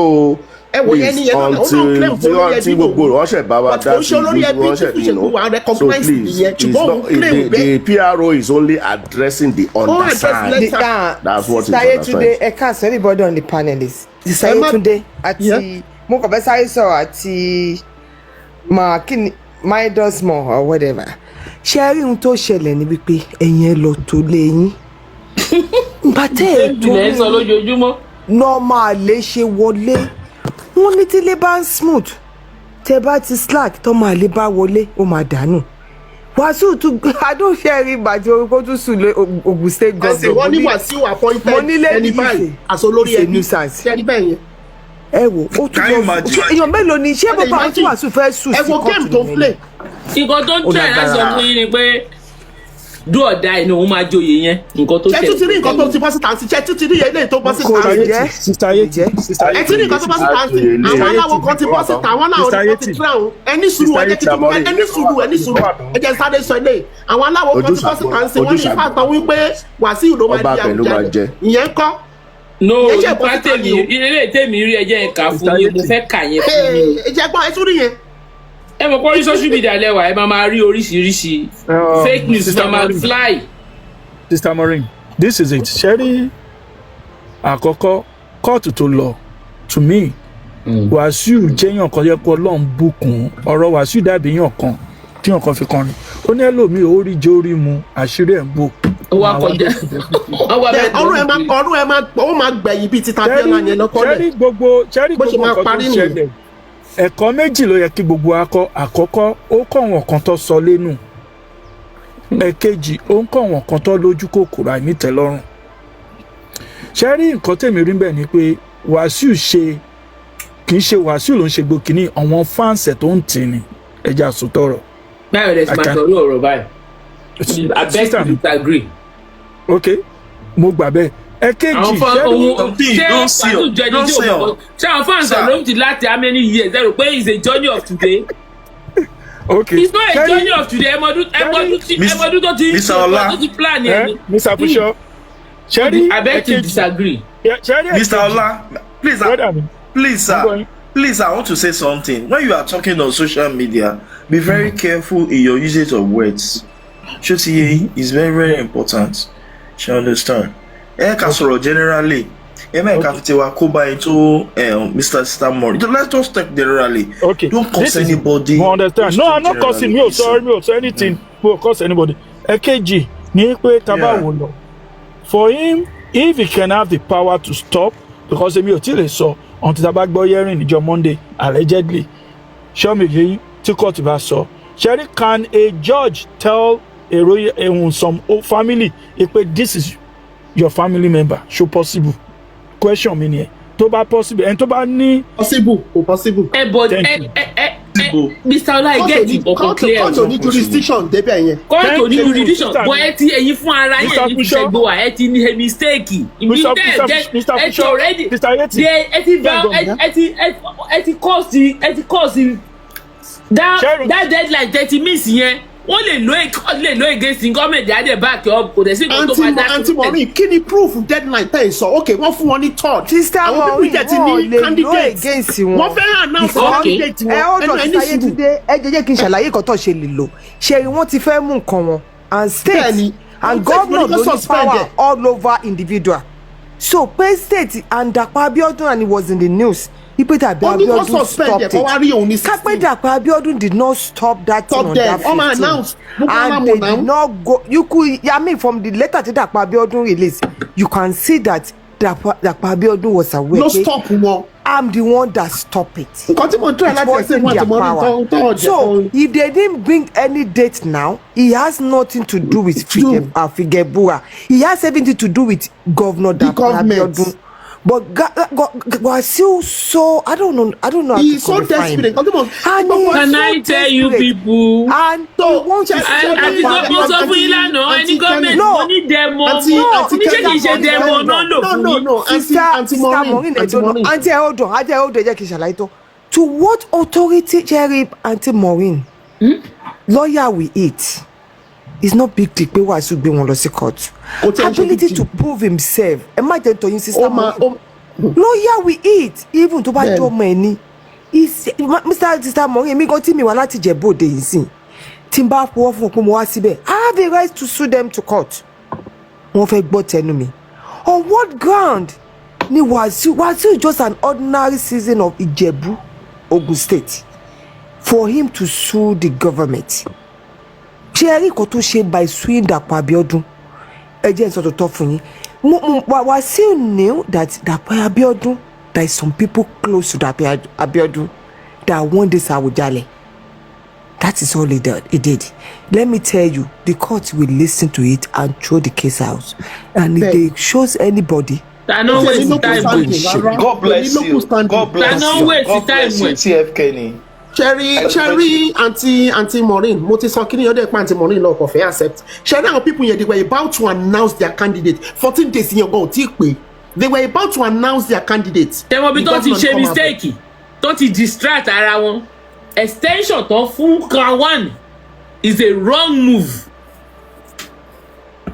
Ẹ wò please, ẹni yẹn náà, ó náà until claim tí fún olórí wọ́n tí ẹbí gbogbo lòun. wọ́n ṣẹ̀ bá wa But dá kò ń sí ṣe olórí ẹbí wọ́n tí ṣẹ̀ Fùsẹ̀gbùwà so recognize please, nìyẹn, it's ṣùgbọ́n òun not claim the bẹ́ẹ̀. the PRO is only addressing the address undersigned. letter. That's what Sister is Yetunde, undersigned. ẹ káàsán, everybody on the panelist. Sister Ẹ má- Yetunde àti Yeah. mo kàn fẹ́ sáré sọ̀rọ̀ àti ma kí ni midas more or whatever. Ṣé ẹ rí ohun tó ṣẹlẹ̀ ni wípé ẹ̀yin ẹ lọ tó lé yín. Ìgbà tẹ́ ẹ̀ tó Ìlẹ̀ ń sọ lójoojúmọ́. normal lè ṣe wọlé. Wọ́n ní tílé bá ń smooth, tẹ bá ti slack, tọmọ àlè bá wọlé, ó máa dànù. Wàsíù tún adóṣe rí ìgbà tí orúkọ tún sùn lé Ogun State Ẹsìn governor. wọ́n ní Wàsíù appointed Mo ní lady ẹni báyìí yìí as olórí is a ẹbí. nuisance. Ṣe ẹni bẹ́ẹ̀ yẹn? Ẹ wò ó tún Can you lọ imagine? Èèyàn mélòó ni ṣé Ẹ lè bàbá àwọn tí imagine. Wàsíù fẹ́ sùn Ẹ sí wo game kóòtù tó ń nìyẹn? play. Nǹkan tó ń Ó try láti sọ lágbára. fún yín ni pé do or die ni òun máa joyè yẹn, nǹkan tó Ṣe tún ti rí nǹkan tó ti bọ́ síta sí? Ṣe tún ti rí eléyìí tó bọ́ Kò síta lè sí? jẹ́. Sister Yeti, Jẹ́. Sister Ẹ ti rí nǹkan tó bọ́ síta sí? Àwọn aláwo kan ti bọ́ síta, àwọn aláwo Mr. kan ti Yeti. crown. Ẹni sùúrù, ẹ jẹ́ kí tún ẹni sùúrù, ẹni sùúrù, ẹ jẹ́ sáré sọ eléyìí. Àwọn aláwo kan ti bọ́ síta sí, wọ́n ní ifá kan wípé Wàsíù ló máa Ọba di abẹ ló máa Àwùjalẹ̀. jẹ. Ìyẹn kọ́. No. Ẹ jẹ́ Nípa bọ́ síta tèmi ni o. ilé tèmi rí, ẹ jẹ́ n kà fún yín, mo fẹ́ kà yẹn fún yín. Ẹ jẹ́ gbọ́, ẹ tún rí yẹn. Ẹ mọ̀ pé orí social media lẹ́wà, ẹ máa máa rí oríṣiríṣi fake news Sister máa máa Maureen. fly. Sister Maureen, this is it. Ṣẹ́rí àkọ́kọ́ kóòtù tó lọ, to me, Wàsíù jẹ́yàn kan yẹ kó Ọlọ́run bùkún. Ọ̀rọ̀ Wàsíù dàbí yàn kan tí yàn kan fi kọrin. Ó ní ẹlòmíì ó rí jẹ́ orí mu, àṣírí ẹ̀ ń bò. Ó wá kọjá, ó wá Bẹ́ẹ̀ bẹ́ẹ̀. Ọrùn ẹ máa, ọrùn ẹ máa, ó máa gbẹ̀yìn bíi títa Bíọ́lá yẹn lọ́kọ́lẹ̀. Ṣẹ́rí gbogbo, ṣẹ́rí Bó ṣe gbogbo máa nǹkan tó parí ń nìyẹn. ṣẹlẹ̀, ẹ̀kọ́ méjì ló yẹ kí gbogbo wa kọ́. Àkọ́kọ́, ó kọ̀ wọ́n kan tó sọ lẹ́nu. Ẹ̀kejì, ó ń kọ̀ wọ́n kan tó lójú kòkòrò àìnítẹ́lọ́rùn. Ṣẹ́rí nǹkan tèmi rí bẹ́ẹ̀ ni pé Wàsíù ṣe, kì í ṣe Wàsíù ló ń ṣe gbòkínní, àwọn fans ẹ̀ tó ń tì ní ẹja sòtọ̀rọ̀. Báyọ̀ lẹ ti máa sọ̀rọ̀ ọ̀rọ̀ báyìí. I beg Sister to mi, disagree. Ok, mo gbà bẹ́ẹ̀. Ẹ̀kejì, Àwọn fan ṣẹ́rí ohun ṣé Don't see Wàsíù jẹ́ ẹni don't tí see ò mọ̀? Ṣé àwọn fans Sir. ló ń ti láti how many years? Ẹ rò pé it's a journey of today? Ok. It's not a Ṣẹ́rí journey of today. Ẹmọdún tó ti ń Mr. ṣe Ọlá. tó ti plan yẹn ni. Mr. Fusho, ṣẹ́rí I beg to ẹ̀kejì disagree. Ṣẹ́rí Mr. ẹ̀kejì Ola, please, brother mi. please, I'm sir, going. please, I want to say something. When you are talking on social media, be very careful in your usage of words. Ṣó ti yé yín? Is very very important. Ṣé understand? Ẹ ká sọ̀rọ̀ generally. Ẹ má ká fi tiwa kó báyìí tó Mr. Sister Mori. Let's just talk generally. Okay. Don't curse This is anybody. Mo understand. Just No, talk I'm not cursing. Mi generally, ò sọ, mi ò sọ anything. Mi ò curse anybody. Ẹ̀kejì ni pé tá bá wò lọ, for him, if he can have the power to stop, because èmi ò tí lè sọ until tá bá gbọ́ hearing níjọ́ Monday, allegedly, ṣé mi yé yín, tí court bá sọ. Ṣẹ́rí, can a judge tell a royal some family pé this is your family member? Ṣó possible? Question mi nìyẹn. Tó bá possible, ẹni tó bá ní Possible, kò possible. Ẹ but Thank ẹ you. ẹ Mr. Ọlá, ẹ get ọkọ Kóòtù clear. kóòtù ní jurisdiction débẹ̀ yẹn. Kóòtù ní Thank you, jurisdiction sister bọ́ mi. ẹ ti ẹ̀yin fún ara yẹn Mr. ní Fusho. Fùsẹ̀gbọ́wà, ẹ ti ní a mistake. Mr. Mr. Mr. Ẹ ti Fusho, already Mr. Yeti. ẹ ti Bẹ́ẹ̀ gan. ẹ ti cause that Ṣẹ́rí- that deadline 30 minutes yẹn, wọ́n lè lo court lè lo against gọ́ọ̀mẹ̀ntì adé back up, kò dẹ̀ sí nǹkan tó máa dá. Àǹtí Maureen, kí ni proof deadline tẹ́ ẹ sọ? Ok, wọ́n fún wọn ní third. Sister Àwọn people Maureen, jẹ́ ti wọn ò ní lè lo candidate. against wọn. Wọ́n fẹ́ announce candidate Ẹ wọn. ó dọ̀ Ẹnu ẹni sísá sùúrù. Yétúndé, ẹ jẹ́ jẹ́ kí n ṣàlàyé nǹkan tó ṣe lè lò. Ṣe rí, wọ́n ti fẹ́ mú nǹkan wọn and state Bẹ́ẹ̀ni, and state governor ló ní ló kó ní suspend power ẹ̀. all over individual. So pé state and Dàpọ̀ Abiodun, and it was in the news ipe Dàpọ̀ Ó ní kó Abiodun suspend ẹ̀ stopped kó wá rí òun ní it. Kápẹ́ 16. Dàpọ̀ Abiodun did not stop that thing Stop on them. that Wọ́n máa 15 announce. Gbogbo wọn máa and mọ̀ they now. did not go. You could, I mean, from the letter tí Dàpọ̀ Abiodun release, you can see that Dàpọ̀ Abiodun was aware Ló pé stop wọn. I'm the one that stop it. Nǹkan tí mo ń try It láti ẹ̀sìn wasn't wọn àti their Maureen power. tó tó ọ̀jẹ̀. So if they didn't bring any date now, he has nothing to do with Figuebura. He has everything to do with Governor The Dapo government. Abiodun. But Wasiu, so I don't know. I don't know how He to is so qualify him. desperate. Nǹkan tí mo And he is Can so I tell you desperate. people? And So, he wants to check- see Àti the tó mo sọ fún yín lánàá, ẹni gọ́ọ̀mẹ̀ntì No. mo ní demo Àǹtí mo Àǹtí ní ṣé kìí ṣe Kẹ́mi, demo náà lò No, fún no, yín. no, Aunty Sister Aunty Sister Maureen, Maureen, Aunty Edono, Maureen. Aunty, hold on, Aunty, hold on, jẹ́ kí n ṣàlàyé tó. To what authority, Jerry, Aunty Maureen, lawyer we eat, it's not big deal pé Wàsíù gbé wọn lọ sí court. Kò tiẹ̀ ń ṣe big Ability deal. to prove himself, ẹ má jẹ́ nítorí sister Ó máa Maureen. Lawyer we eat, even tó bá Bẹ́ẹ̀ni. jọ ọmọ ẹ ní. Mr. Sister Maureen, èmi gan tí mi wá láti Ìjẹ̀bú Òde yìí sìn, tí n bá fọwọ́ fún un pé mo wá síbẹ̀, I have a right to sue them to court. Wọ́n fẹ́ gbọ́ tẹnu mi. On what ground ni Wàsíù? Wàsíù is just an ordinary citizen of Ìjẹ̀bú, Ogun State, for him to sue the government? Ṣé ẹ rí nǹkan tó ṣe by suing Dàpọ̀ Abiodun? Ẹ jẹ́ n sọ tòótọ́ fún yín. Wàsíù knew that Dàpọ̀ Abiodun There is some people close to that Abiodun that want this Awujale. That is all he did. He did. Let me tell you, the court will listen to it and throw the case out. And if they shows anybody, Ta ló Kò waste ní local time standing ẹ̀? rárá. God bless Kò ní you. local standing. God bless Ta ló you. waste God time bless you, ẹ̀? TF Kenny. Cherry, Cherry, Aunty Maureen, mo ti sọ kí ni ọdẹ pa Aunty Maureen lọ kò fẹ́ accept. Cherry, àwọn people yẹn, they were about to announce their candidate. 14 days yẹn gan ò tí ì pé. They were about to announce their candidate. Tẹmọ bí The tó ti governor ṣe come out. mistake, tó ti distract ara wọn. Extension tó fún CAN one is a wrong move.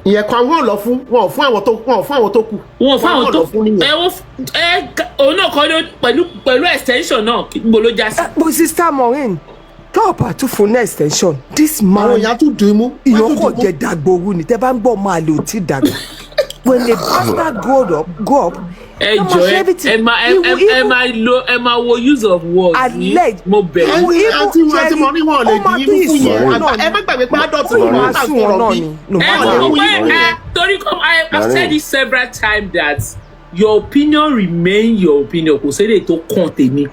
Ìyẹn kan wọn lọ fún wọn ò fún àwọn tó wọn ò fún àwọn tó kù. Wọn fún àwọn Wọn tó lọ fún nìyẹn. Ẹ wọ́n ẹ òun náà kọ́ ló pẹ̀lú extension náà, níbo ló já sí? But Sister Maureen, talk about to phone extension. This Àwọn man, èèyàn tún dùn mú. Wọ́n ìyàn tún kò dùn mú. jẹ dàgbòru ni. Tẹ bá ń gbọ́ máa lè ò tí dàgbà. When a bastard grow up, go up. Ẹ jọ, ẹ máa ẹ máa lo, ẹ máa wo use of words ní Alleged. mo bẹ̀ yín. Aunty Maureen, wọn ò lè Ó máa dín tún imú fún yẹn. ìsìn wọn náà. Ẹ má gbàgbé pé adult Ó ni máa wọ́n tà sùn wọn sọ̀rọ̀ náà bí. ni. No Ẹ matter mọ̀ what. pé ẹ torí kọ́, I've said it several times that your opinion remain your opinion. Kò sédè tó kàn tèmi.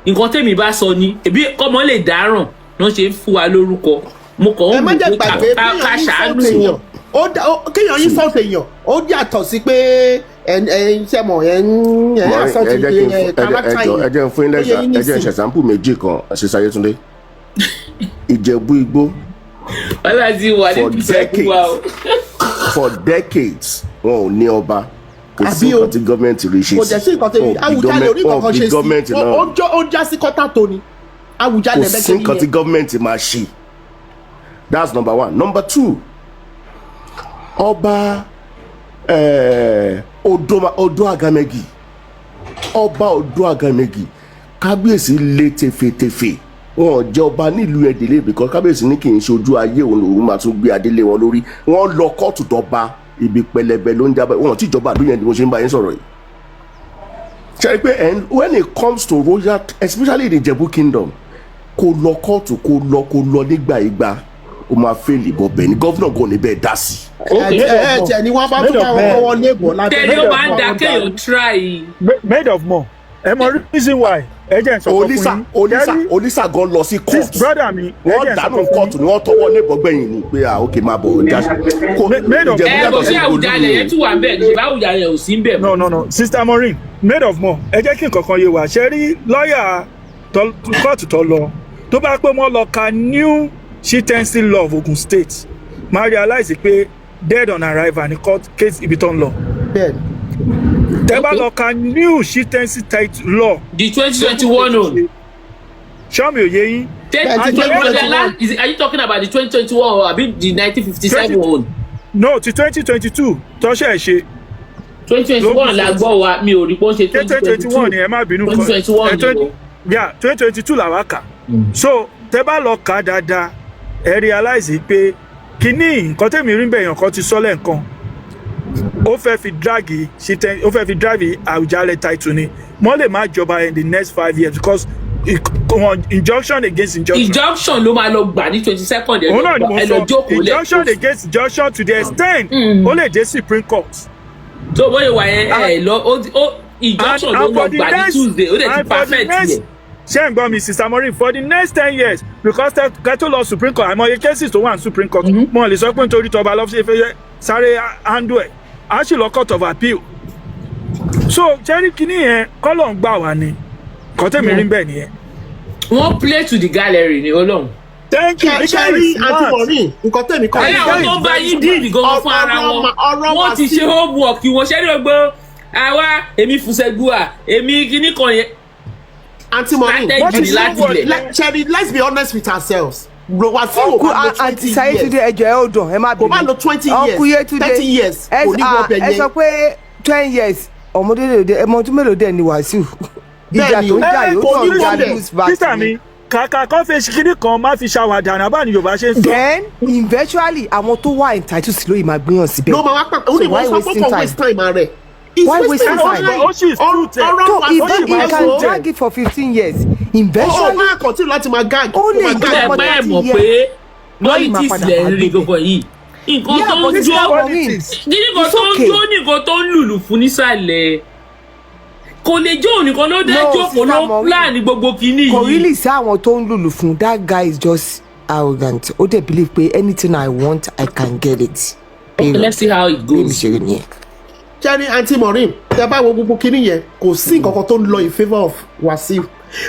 Nǹkan tèmi bá sọ ni ebi kọ́mọ lè dáràn náà ṣe ń fún wa lórúkọ. Mo kàn Ẹ ń má wò jẹ́ pé gbàgbé ká kéèyàn insult ṣàánú èèyàn ó kéèyàn insult èèyàn, ó yàtọ̀ sí pé ẹ ń sẹ́mọ̀ ẹ ń Maureen, assault ẹ jẹ́ kí n ẹ ẹ jẹ́ ẹ jọ, ẹ jẹ́ n fún yín Ó yẹ lẹ́sà yín ẹ jẹ́ n nísìn. ṣe example méjì kan. Ṣe Ayétúndé, Ìjẹ̀bú Igbó, Wàhálà ti wà ní for ìṣẹ́kù wa o. for decades, wọn ò ní ọba. Kò sí Àbí o. nǹkan tí gọ́ọ̀mẹ̀ntì rí ṣe Kò jẹ́ sí nǹkan tí Wọn ò bí Awùjalè orí wọn ò kankan bí ṣe sí gọ́ọ̀mẹ̀ntì náà. Ó já sí kọ́tà tó ni Awùjalè Kò bẹ́ẹ̀ sí ṣe nǹkan tí nìyẹn. gọ́ọ̀mẹ̀ntì máa ṣe. That's number one. Number two, ọba Odo Agamegi, ọba Odo Agamegi, kábíyèsí lé tefetefe, wọn ò jẹ ọba nílùú ẹdẹlẹ because kábíyèsí ní kì í ṣe ojú ayé òun lòun máa tún gbé adélé wọn lórí. Wọn lọ kóòtù dọba, ibi pẹlẹbẹ ló ń jábẹ. Wọn ò tí ìjọba àdúyẹn ni mo ṣe ń bá yín sọ̀rọ̀ yìí. Ṣe pé and when it comes to royal, especially in Ìjẹ̀bú kingdom, kó lọ kóòtù, kó lọ nígbà ìgbà, ó máa fail ìbọn bẹ́ẹ̀ ni governor gan ní bẹ́ẹ̀ dá sí. Ẹ ẹ tiẹ̀ ni wọ́n bá tún bá wọn kọ́wọ́ léèbọ̀ lábẹ́. Tẹ̀lé, ó máa ń da kéèyàn try. Made of more. Ẹ mọ reason why, ẹ jẹ́ n sọ fún Olisa yín. Olisa Jerry, Olisa gan lọ sí this court. Brother mi, ẹ Wọ́n jẹ́ n sọ dànù fún kóòtù yín. ni wọ́n tọwọ́ lébọn gbẹ̀yìn ni pé, ah, ok, máa bọ̀ já kó Made of- Ìjẹ̀bú Ẹ yàtọ̀ kò sí sí Àwùjalè yẹn tún wà bẹ́ẹ̀ ní ṣe bá Àwùjalè ò sí bẹ́ẹ̀ mọ́. No, no, no, Sister Maureen, made of more, ẹ jẹ́ kí nǹkan kan yé wa. Ṣe rí lọ́ọ̀yà kóòtù tó lọ, tó bá pé wọ́n lọ ka new chieftaincy law of Ogun State, máa realize pé dead on arrival ní court case ibi tó ń lọ. Bẹ́ẹ̀. Tẹ́ bá lọ ka new chieftaincy title law The 2021 own. Ṣọ́mi òye yín? Twenty Twenty twenty twenty one. Are you talking about the 2021 or abi the 1957 own? No, ti 2022 tọ́ṣẹ̀ ṣe. 2021 la gbọ́ wa, mi ò rí pé ó ń ṣe Twenty twenty one ni, ẹ má bínú. 2021 ni o. Yeah, 2022 làwa kà. So tẹ́ bá lọ kà dáadáa, ẹ realize pé kínní nǹkan tẹ̀mí rí bẹ̀yàn kan ti sọ́lẹ̀ nǹkan ó fẹ́ fi drag ó fẹ́ fi drag Àwùjalẹ̀ title ni. Wọ́n lè má jọba in the next 5 years because injunction against injunction. Injunction ló máa lọ gbà ní 22nd. Ẹ Òun náà ni mo lọ, ẹ lọ sọ, jókòó lẹ. Injunction against injunction to the extent ó lè dé Supreme Court. Tó bóyá wà yẹn, ẹ lọ ó injunction ló lọ gbà ní Tuesday, ó dẹ̀ ti And for the perfect next yẹ. Ṣé ń gbọ́ mi, Sister Maureen? For the next 10 years, because kẹ́ tó lọ Supreme Court, àìmọye cases tó wà ní Supreme Court, mo lè sọ pé nítorí tọba lọ́fíìsì fẹ́ sáré handle ẹ̀, á sì lọ Court of Appeal. So jẹ́rí kínní yẹn, kọ́lọ̀ ń gbà wá ni nǹkan tẹ̀mí rí bẹ́ẹ̀ nìyẹn. Wọ́n play to the gallery ni, Ọlọ́run. Thank you. Ṣe Michael rí is Aunty smart. Maureen, nǹkan tẹ̀mí kọ́ Ayé, àwọn tó ń bá yín díìlì gan fún ara wọn, ọ̀rọ̀ wọ́n ti ṣe homework wọn. Ṣé ní gbogbo àwa, èmi Fùsẹ̀gbùwà, èmi kíní kan yẹn. Aunty Maureen, Strategy ti láti homework ilẹ̀. Sherry, let's be honest with ourselves. Wasiu ò Uncle bá lo Aunty 20 years. Sayetunde, ẹjọ ẹ ó dùn, ẹ má bínú. Kò bá lo 20 years, Uncle Yetunde, 30 years, ẹ kò ní wọ bẹ̀ ẹ yẹn. sọ pé 10 years, ọmọdé lè ọmọ ọdún mélòó dẹ̀ ni Wàsíù? Ìjà Bẹ́ẹ̀ni tó ń o. jà yóò Kò tàn ní já wọ bẹ̀. lose back Sísà ni. mi, kàkà kan fi kíní kan má fi ṣàwàdà náà bá ní Yorùbá ṣe ń sọ. Then eventually, àwọn tó wà entitled sí lóyè máa gbéyàn síbẹ̀. Ló máa wá pàpà ó ní So why wọ́n sọ pé wasting kò time? waste time rẹ̀. He's Why wasting wasting his time? time. Ó sì suit ẹ̀. Ọ̀rọ̀ So Wasiu if he ẹ̀ can wo. drag it for 15 years, Ó eventually máa continue láti máa gag. Ó lè Ó máa Ó gag. dẹ̀ ọmọ pẹ́ ẹ̀ 30 mọ̀ years. pé Lọ́yìn máa politics padà lẹ̀ wá ń rí gbé. gbogbo yìí. Nǹkan Yeah, tó ń but jó Sister Maureen, Politics. kíní kan it's tó ń okay. jó, nìkan tó ń lùlù fún nísàlẹ̀. Kò lè jó òun nìkan ló dá No, jókòó ló Sister Maureen. plan gbogbo kinní Kò yìí. really sí àwọn tó ń lùlù fún. That guy is just arrogant. Ó dẹ̀ believe pé anything I want, I can get it. Okay, let's see how it Bí mi goes. ṣe rí nìyẹn. Jerry, Aunty Maureen, tẹ bá wo gbogbo kinní yẹn, kò sí nǹkan kan tó ń lọ in favour of Wasiu.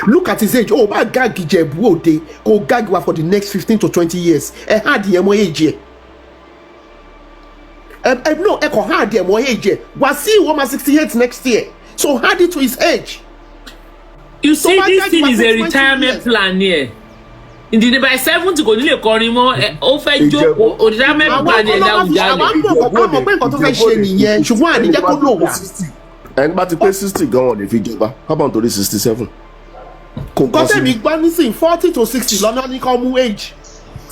Look at his age. Ó bá gag Ìjẹ̀bú Òde, kò gag wa for the next 15 to 20 years. Ẹ add yẹn mọ́ age ẹ. Ẹ no, ẹ kàn add yẹn mọ́ age ẹ. Wasiu wọ́n ma 68 next year, so add it to his age. You see, bá this gag thing wa is fún a 20 retirement years. plan here. Ìdìní by 70 kò ní lè kọrin mọ́. Ó fẹ́ jókòó, retirement Àwọn plan ẹ̀ ọlọ́wọ́ fi dáwùjalè. àwọn mọ̀ pé nǹkan tó fẹ́ ṣe nìyẹn, ṣùgbọ́n àníjẹ́ kó lò wá. Ẹni bá ti pé 60 gan, wọn lè fi jọba pápá nítorí 67 kò Nǹkan bọ́ sí. tẹ̀mí gbọ́ nísìnyí, 40 to 60 lọ́nà ní kọ́ mú age.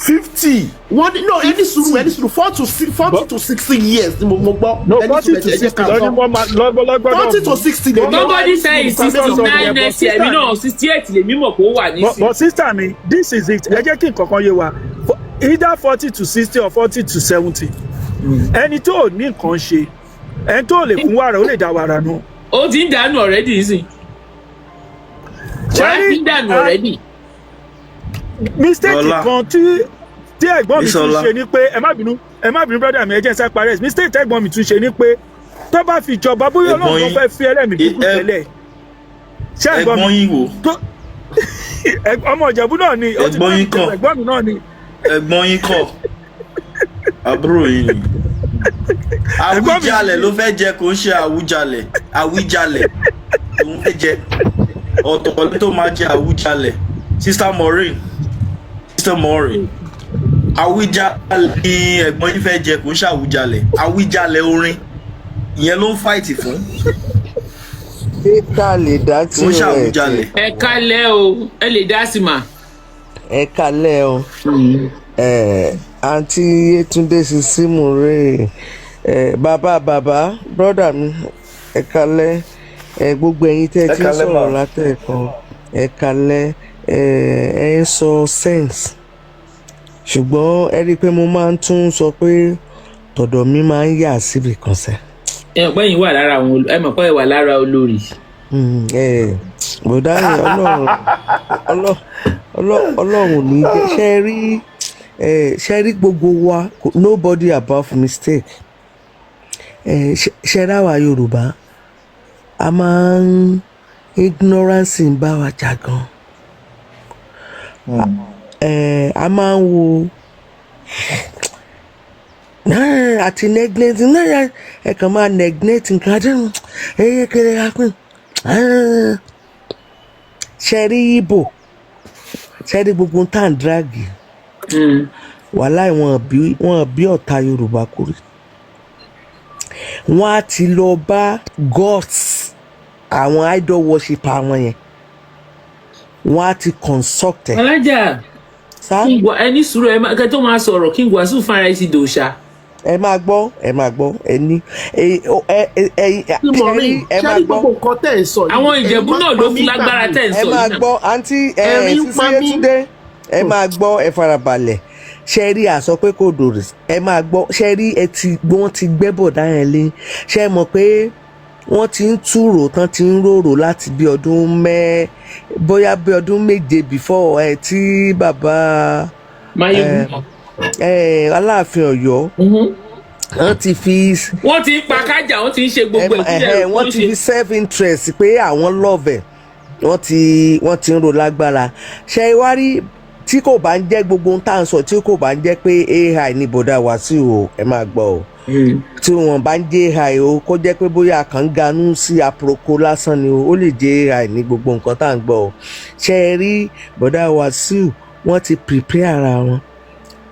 50. Wọ́n ní no, ẹni sùúrù, ẹni sùúrù, 40 to 60 years ni mo gbọ́. No, Ẹni 40 sùúrù, to ẹ jẹ́ 60 ká lọ́ní sọ. wọ́n máa lọ́gbọ́dọ̀. 40 to 60 lè ní. Nobody say it's 69 next year. Èmi náà, 68 lèmi mọ̀ kó wà nísìnyí. But sister mi, this is it. Ẹ jẹ́ kí nǹkan kan yé wa. Either 40 to 60 or 40 to 70, ẹni tó ò ní nǹkan ṣe, ẹni tó ò lè fún wàrà, ó lè dá wàrà nù. Ó ti ń dànù already nísìnyí. Wàá ti ń dànù already. Mistake Ọlá. kan tí ẹ̀gbọ́n mi tún Bísọ́lá. ṣe ni pé, ẹ má bínú, ẹ má bínú, brother mi, ẹ jẹ́ n sáré parí ẹ̀. Mistake tẹ́gbọ́n mi tún ṣe ni pé tó bá fi jọba, bóyá Ẹ̀gbọ́n Ọlọ́run tó yín- fẹ́ fi ẹlẹ́mìí gígùn tẹ́lẹ̀, ṣé ẹ̀gbọ́n Ẹ̀gbọ́n mi yín wò? tó ọmọ Ìjẹ̀bú náà ni ó ti Ẹ̀gbọ́n yín kọ́. Ẹ̀gbọ́n mi náà ni. Ẹ̀gbọ́n yín kọ́, àbúrò yín ni. Ẹ̀gbọ́n mi- Àwíjalẹ̀ ló fẹ́ jẹ, kò ń ṣe Àwùjalẹ̀. Àwíjalẹ̀ ló ń fẹ́ jẹ, ọ̀tọ̀ tó máa jẹ Àwùjalẹ̀. Sister Maureen, Sister Maureen, Àwíjalẹ̀ ni ẹ̀gbọ́n yín fẹ́ jẹ, kò ń ṣe Àwùjalẹ̀. Àwíjalẹ̀ orin ìyẹn ló ń fight fún. Ṣé ká lè dá tí Kò ń ṣe rẹ̀? Àwùjalẹ̀. Ẹ kálẹ̀ o, ẹ lè dá sí mà. Ẹ kalẹ̀ o. Ẹ àǹtí Yétúndé Sisimu rè ẹ, bàbá bàbá, brọ́dà mi, ẹ kalẹ̀. Ẹ gbogbo ẹ̀yin tẹ́ ẹ Ẹ ti ń kalẹ̀ sọ̀rọ̀ mà. látẹ̀ẹ̀kan, ẹ kalẹ̀. Ẹ ẹ ń sọ sense, ṣùgbọ́n ẹ rí i pé mo máa ń tún sọ pé tọ̀dọ̀ mi máa ń yà síbì kan sẹ́. Ẹ mọ̀ pé ẹ̀yin wà lára àwọn ẹ mọ̀ pé ẹ wà lára olórí. Ẹ bọ̀dá yẹn, ọlọ́run ọlọ́run ò ní jẹ́ ṣe rí ẹ, ṣe rí gbogbo wa, nobody above mistake. Ẹ ṣe ráwa Yorùbá, a máa ń ignorance ń bá wa jà gan. Ẹ a máa ń wo àti neglect, ẹ kàn máa neglect nǹkan àdéhùn ẹ kéré apín. Ṣe rí Ibo, ṣe rí gbogbo tá à ń drag wàhálà, wọn bí ọ̀tá Yorùbá kúrì, wọn á ti lọ bá gods, àwọn idol worshipper wọn yẹn, wọn á ti consult ẹ. Alájà. Sá. Ẹni sùúrù, ẹ má kẹ́ tó máa sọ̀rọ̀, kí n wàásù fúnra ẹ ti dòṣà. Ẹ máa gbọ́, ẹ máa gbọ́, ẹ ní ẹ ẹ ẹ ẹ Maureen, ẹ máa ṣé rí gbọ́. gbogbo nǹkan tẹ̀ ń sọ yìí, Àwọn Ìjẹ̀bú ẹ̀rín náà máa ló pa fún mí lágbára gbà tẹ̀ ń Ẹ sọ máa yìí náà. gbọ́, àǹtí ẹ Ẹ̀rín ń Sisi pa mí. Yétúndé, ẹ máa gbọ́, ẹ farabalẹ̀. Ṣe rí àsọ pé kò dòrè, ẹ máa gbọ́. Ṣe rí ẹ ti wọ́n ti gbẹ́ bọ̀dá yẹn lé. Ṣe mọ̀ pé wọ́n ti ń túrò tán, ti ń rorò láti bí ọdún mẹ́, bóyá bí ọdún 7 before ẹ tí bàbá Máyégún. Ẹ Aláàfin Ọ̀yọ́, wọ́n ti fi Wọ́n ti ń pa kájà, wọ́n ti ń ṣe gbogbo ẹ̀ ẹ̀hẹ́, wọ́n ti fi self interest pé àwọn love ẹ̀, wọ́n ti ń ro lágbára. Ṣe wá rí, tí kò bá ń jẹ́ gbogbo ohun tá à ń sọ, tí kò bá ń jẹ́ pé AI ní bọ̀dá Wàsíù o, ẹ máa gbọ́ o, tí wọ́n bá ń jẹ́ AI o, kó jẹ́ pé bóyá kàn ń ganú sí aproko lásán ni o, ó lè jẹ́ AI ní gbogbo nǹkan tá à ń gbọ́ o. Ṣe rí bọ̀dá Wàsíù, wọ́n ti prepare ara wọn.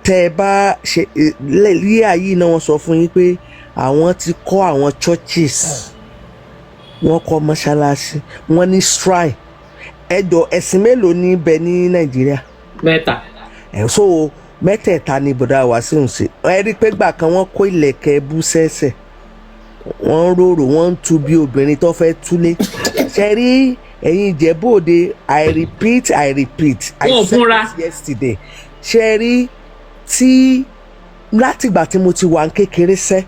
Tẹ́ ẹ bá ṣe lé ayé náà, wọ́n sọ fún yín pé àwọn ti kọ́ àwọn churches, wọ́n kọ́ mọ́ṣáláṣí, wọ́n ní shrine. Ẹjọ́, ẹ̀sìn mélòó ní bẹ ní Nàìjíríà? Mẹ́ta. Ẹ̀ so mẹ́tẹ̀ẹ̀ta ni bọ̀dá Wàsíù ń ṣe. Ẹ rí i pé gbà kan wọ́n kó ìlẹ̀kẹ̀ bú sẹ́sẹ̀, wọ́n ń rorò, wọ́n ń tu bí obìnrin tó fẹ́ túlé. Ṣe rí ẹ̀yin Ìjẹ̀bú Òde, I repeat, I repeat, I Wọn ò said fúnra. it yesterday. Ṣe rí tí látìgbà tí mo ti wà ń kékeré sẹ́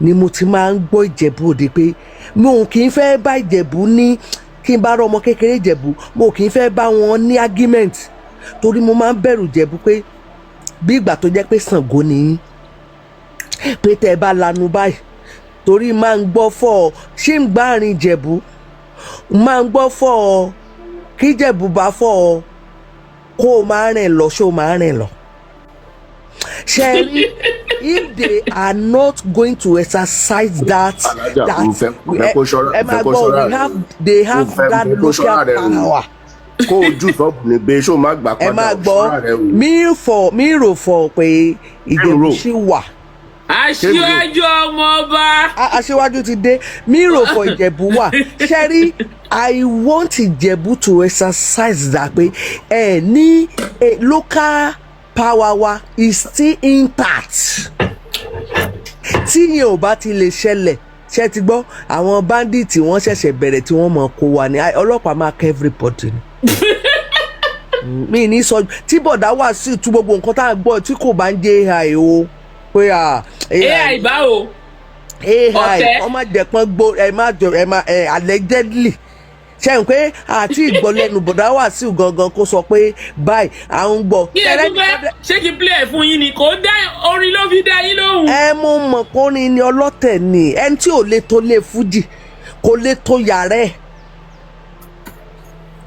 ni mo ti máa ń gbọ́ Ìjẹ̀bú Òde pé Mo kì í fẹ́ bá Ìjẹ̀bú ní, kí n bá rọ ọmọ kékeré Ìjẹ̀bú, mo kì í fẹ́ bá wọn ní argument, torí mo máa ń bẹ̀rù Ìjẹ̀bú pé bí ìgbà tó jẹ́ pé Ṣàngó ni yín, pé tẹ́ ẹ bá lanu báyìí, torí máa ń gbọ́ fọ́ ọ ṣé ń gbárin Ìjẹ̀bú, máa ń gbọ́ fọ́ ọ, kí Ìjẹ̀bú bá fọ́ ọ kó o máa rìn lọ, ṣó o máa rìn lọ. Ṣe rí, if they are not going to exercise that Alájà, that mo fẹ́ mo fẹ́ kó ṣọ́ra ẹ mo fẹ́ máa kó gbọ́, ṣọ́ra we rẹ have they o. have Mo fẹ́ mo that fẹ́ kó ṣọ́ra local rẹ o. power. Kó o jù sọ́ọ̀bù ní bẹ́ẹ̀, ṣó má gbà Ẹ padà máa o, gbọ́ ṣọ́ra rẹ o. mi fọ mi rò fọ pé Ìjẹ̀bú Rò. ṣì wà. Aṣíwájú ọmọ ọba. Aṣíwájú ti dé. Mi rò fọ Ìjẹ̀bú wà. Ṣẹ́rí, I want Ìjẹ̀bú to exercise that pé ẹ ní local power wa is still intact. Tí yẹn ò bá ti lè ṣẹlẹ̀, ṣe ti gbọ́, àwọn bandits, wọ́n ṣẹ̀ṣẹ̀ bẹ̀rẹ̀ tí wọ́n mọ̀ kó wa ní ọlọ́pàá máa kẹ́ everybody ni. Mi ní sọ tí bọ̀dá wà sí tú gbogbo nǹkan tá a gbọ́ tí kò bá ń jẹ́ AI o, pé AI báwo? AI. Ọ̀tẹ̀. Wọ́n má jẹ́ pọ́n gbó, ẹ má jọ, ẹ má ẹ allegedly ṣe n pé àti ìgbọ́lẹ́nu bọ̀dá Wàsíù gangan kó sọ pé báyìí à ń gbọ́. Kí ẹ tún fẹ́ ṣé kí n play ẹ̀ fún yín ni? Kò dá orin ló fi dá yín lóhùn. Ẹ mú mọ̀ kórin ni, ọlọ́tẹ̀ ni ẹni tí ò lè tó lé fújì, kò lè tó yàrá ẹ̀.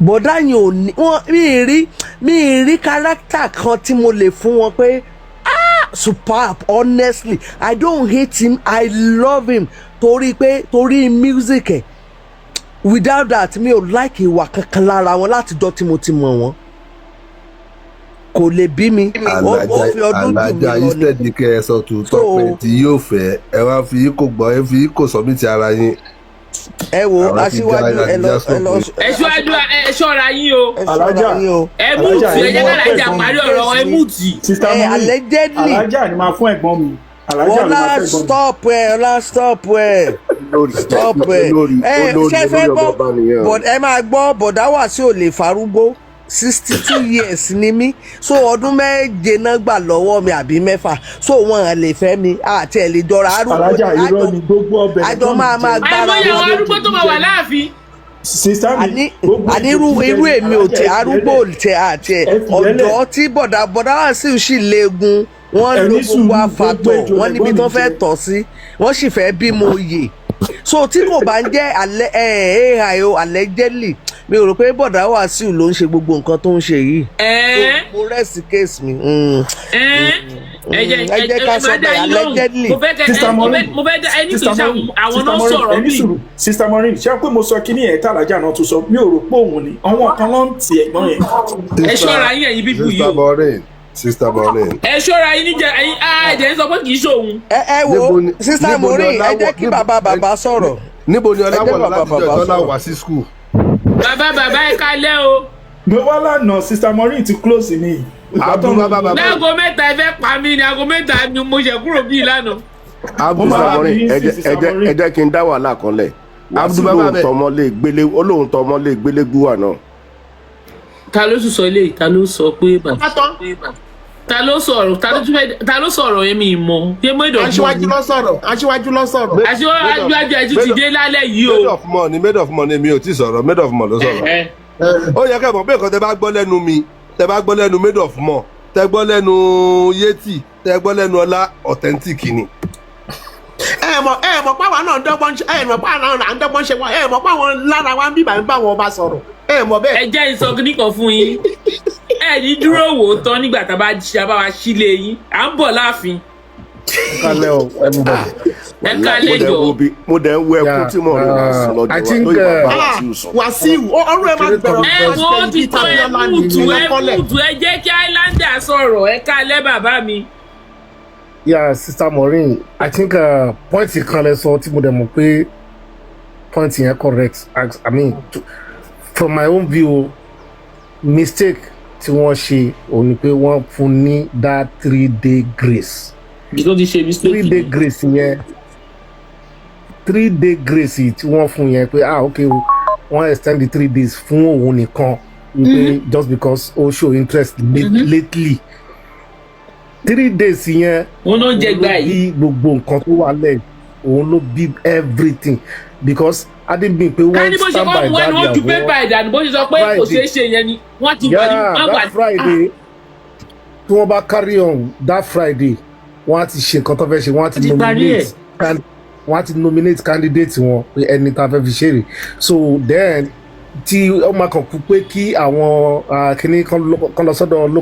Bọ̀dá yẹn ò ní wọ́n mi ì rí character kan tí mo lè fún wọn pé, ah, superb. Honestly, I don't hate him, I love him, torí pé torí music ẹ̀. Without that, mi ò like ìwà kankan lára wọn látijọ́ tí mo ti mọ̀ wọ́n. Kò lè bí mi, ó fi ọdún jù mí Alájà, lọ ni. Instead kẹ ẹ sọ tòótọ́ pé tí yóò fẹ́ ẹ wá fi yín kò gbọ́, ẹ fi yín kò sọmítì ara yín. Ẹ wo Àwa ti aṣíwájú, já ẹ lọ já ẹ lọ. Ẹ ṣíwájú, ẹ ṣọ́ra yín o. Ẹ ṣọ́ra yín o. Ẹ mute, ẹ jẹ́ kálájà parí ọ̀rọ̀ wọn, ẹ mute. Sister Ẹ Maureen, allegedly. Alájà ni máa fún ẹ̀gbọ́n mi, alájà ló Ọlá, máa fẹ́ ẹ̀gbọ́n mi. stop ẹ. Ọlá, stop ẹ, stop ẹ. Olórí Ẹ olórí ṣe fẹ́ olórí gbọ́ ọmọ ọba nìyẹn o. But ẹ máa gbọ́, bọ̀dá Wàsíù ò lè farúgbó. 62 years ni mí, so ọdún 7 náà gbà lọ́wọ́ mi àbí 6, so wọn à lè fẹ́ mi àti ẹ̀ lè jọra arúgbó. Alájà, irọ́ ni gbogbo ọbẹ̀ Àjọ ẹ̀gbọ́n mi máa máa jẹ. gbára Àìmọye àwọn wọn. arúgbó tó máa wà láàfin. Sister mi, Àní gbogbo àní irú ètò irú jíjẹ èmi ò alájà, tẹ ẹ arúgbó fìyẹ́lẹ̀. ò tẹ àti ẹ Ẹ fìyẹ́lẹ̀. ọ̀dọ́ tí bọ̀dá Wàsíù sì léegun, wọ́n Ẹ lo ní gbogbo sùúrù, gbogbo àfàtọ̀ ejò wọ́n níbi lẹ̀gbọ́n tán mi fẹ́ jẹ. tọ̀ sí, wọ́n sì fẹ́ bímọ oyè. So tí kò bá ń jẹ́ alẹ́ ẹ AI o, allegedly, mi ò rò pé bọ̀dá Wàsíù ló ń ṣe gbogbo nǹkan tó ń ṣe yìí. Ẹ Mo rest case mi. Ẹ ẹ jẹ́ Ẹ jẹ́ ká ẹ sọ máa dá bẹ́ẹ̀, yín lóhùn. allegedly. Mo fẹ́ kẹ́ Sister ẹ mo Maureen, fẹ́ mo fẹ́ dá ẹni kì í Sister ṣe Maureen, àwọn Sister náà Maureen, sọ̀rọ̀ ẹ ní bí. sùúrù. Sister Maureen, ṣé pé mo sọ kíní ẹ̀ tá alájà náà tún sọ, mi ò rò pé òun ni, àwọn kan ló ń ti ẹ̀gbọ́n yẹn. Ẹ ṣọ́ra yín, ẹ̀yin people yìí Sister o. Maureen, Sister Maureen. Ẹ ṣọ́ra yín níjẹ ẹ̀yin á ẹ̀jẹ̀ ń sọ pé kì í ṣe òun. Ẹ wo Níbo ni- Sister níbo ni Maureen, ẹ Ọlá jẹ́ wà- kí bàbá bàbá sọ̀rọ̀. Níbo ni Ẹ jẹ́ Ọláwọ̀ bàbá látijọ́ bàbá ìtọ́lá sọ̀rọ̀. wá sí school? Bàbá bàbá, ẹ kalẹ́ o. Mo wá lánàá, Sister Maureen ti close ní ìgbà tó ń Abdul bàbá bàbá. Láago 3 ẹ fẹ́ pa mí ni, aago 3 ni mo ṣe kúrò bíi lánàá. Abdul Mo máa bàbá wá Maureen, bí ẹ sí jẹ́ Sister ẹ jẹ́ Maureen. ẹ jẹ́ kí n dá wàhálà kan lẹ̀. Wàsíù Abdul bàbá lóhùn bẹ̀. tọmọ lé gbélé, ó lóhùn tọmọ lé gbélé gbúwà náà. Ta ló tún sọ eléyìí? Ta ló sọ pé bàbá? Pátán. Ta ló sọ̀rọ̀? Ta ló tún fẹ́? Ta ló sọ̀rọ̀ yẹn? Mi mọ̀ ṣé mẹ́dọ̀ mọ̀ Aṣíwájú ni. ló sọ̀rọ̀, aṣíwájú ló sọ̀rọ̀. Aṣíwájú ẹ tún ti dé lálẹ́ yìí Made o. of money, made of money, mi ò tí sọ̀rọ̀, made of money ló sọ̀rọ̀. Ẹ Ó yẹ kẹ́ mọ̀ pé nǹkan tẹ bá gbọ́ lẹ́nu mi, tẹ bá gbọ́ lẹ́nu made of more, tẹ gbọ́ lẹ́nu Yétì, tẹ gbọ́ lẹ́nu Ọlá, authentic ni. Ẹ mọ̀ páwọn náà dọ́gbọ́n ṣe, ẹ mọ̀ páwọn náà ń dọ́gbọ́n ṣe wọn, ẹ mọ̀ páwọn lára wa ń bíbà ń bá wọn ọba sọ̀rọ̀, ẹ mọ̀ bẹ́ẹ̀. Ẹ jẹ́ ìsọ kíní kan fún yín. Ẹ ní dúró wò ó tán nígbà tá a bá ṣe a bá wa sílé yín, à ń bọ̀ láàfin. Kalẹ o, everybody. Ẹ Mo kálẹ̀ dẹ̀ jọ. wo bí mo dẹ̀ ń wo ẹkún tí mo rí máa sùn lọ́jọ́ I wa think, lóyún bàbá Wàsíù sùn. Wàsíù, ọrùn ẹ máa gbẹrọ. Ẹ wo ti tó, ẹ mute, ẹ mute, ẹ jẹ́ kí Islander sọ̀rọ̀. Ẹ kálẹ̀, bàbá mi. Yeah, Sister Maureen, I think point kan lẹ sọ tí mo dẹ̀ mọ̀ pé point yẹn correct. I mean, from my own view, mistake tí wọ́n ṣe òun ni pé wọ́n fún ní that 3-day grace. Bí tó ti ṣe mistake. 3-day grace yẹn, 3-day grace tí wọ́n fún yẹn pé, ah, okay o, wọ́n extend the 3 days fún òun nìkan wípé just because ó show interest lately, 3 days yẹn Wọn ló ń jẹ gbà ló yìí. bí gbogbo nǹkan tó wà lẹ̀. Òun ló bí everything, because adébíyìn pé Ká wọ́n ní bó ṣe stand kọ́ by wọ́n ni wọ́n ju that pépà ìdànù, bó ṣe sọ pé kò ṣeé ṣe yẹn ni wọ́n ti wà ní Yeah, wọ́n wà. that Friday, tí wọ́n bá carry on that Friday, wọ́n á ti ṣe nǹkan tó fẹ́ ṣe, wọ́n á ti Wọ́n ti parí ẹ̀. Wọ́n á ti nominate candidate wọn pé ẹni tá a fẹ́ fi ṣeré. So then tí ó máa kàn kú pé kí àwọn kinní kan lọ sọ́dọ̀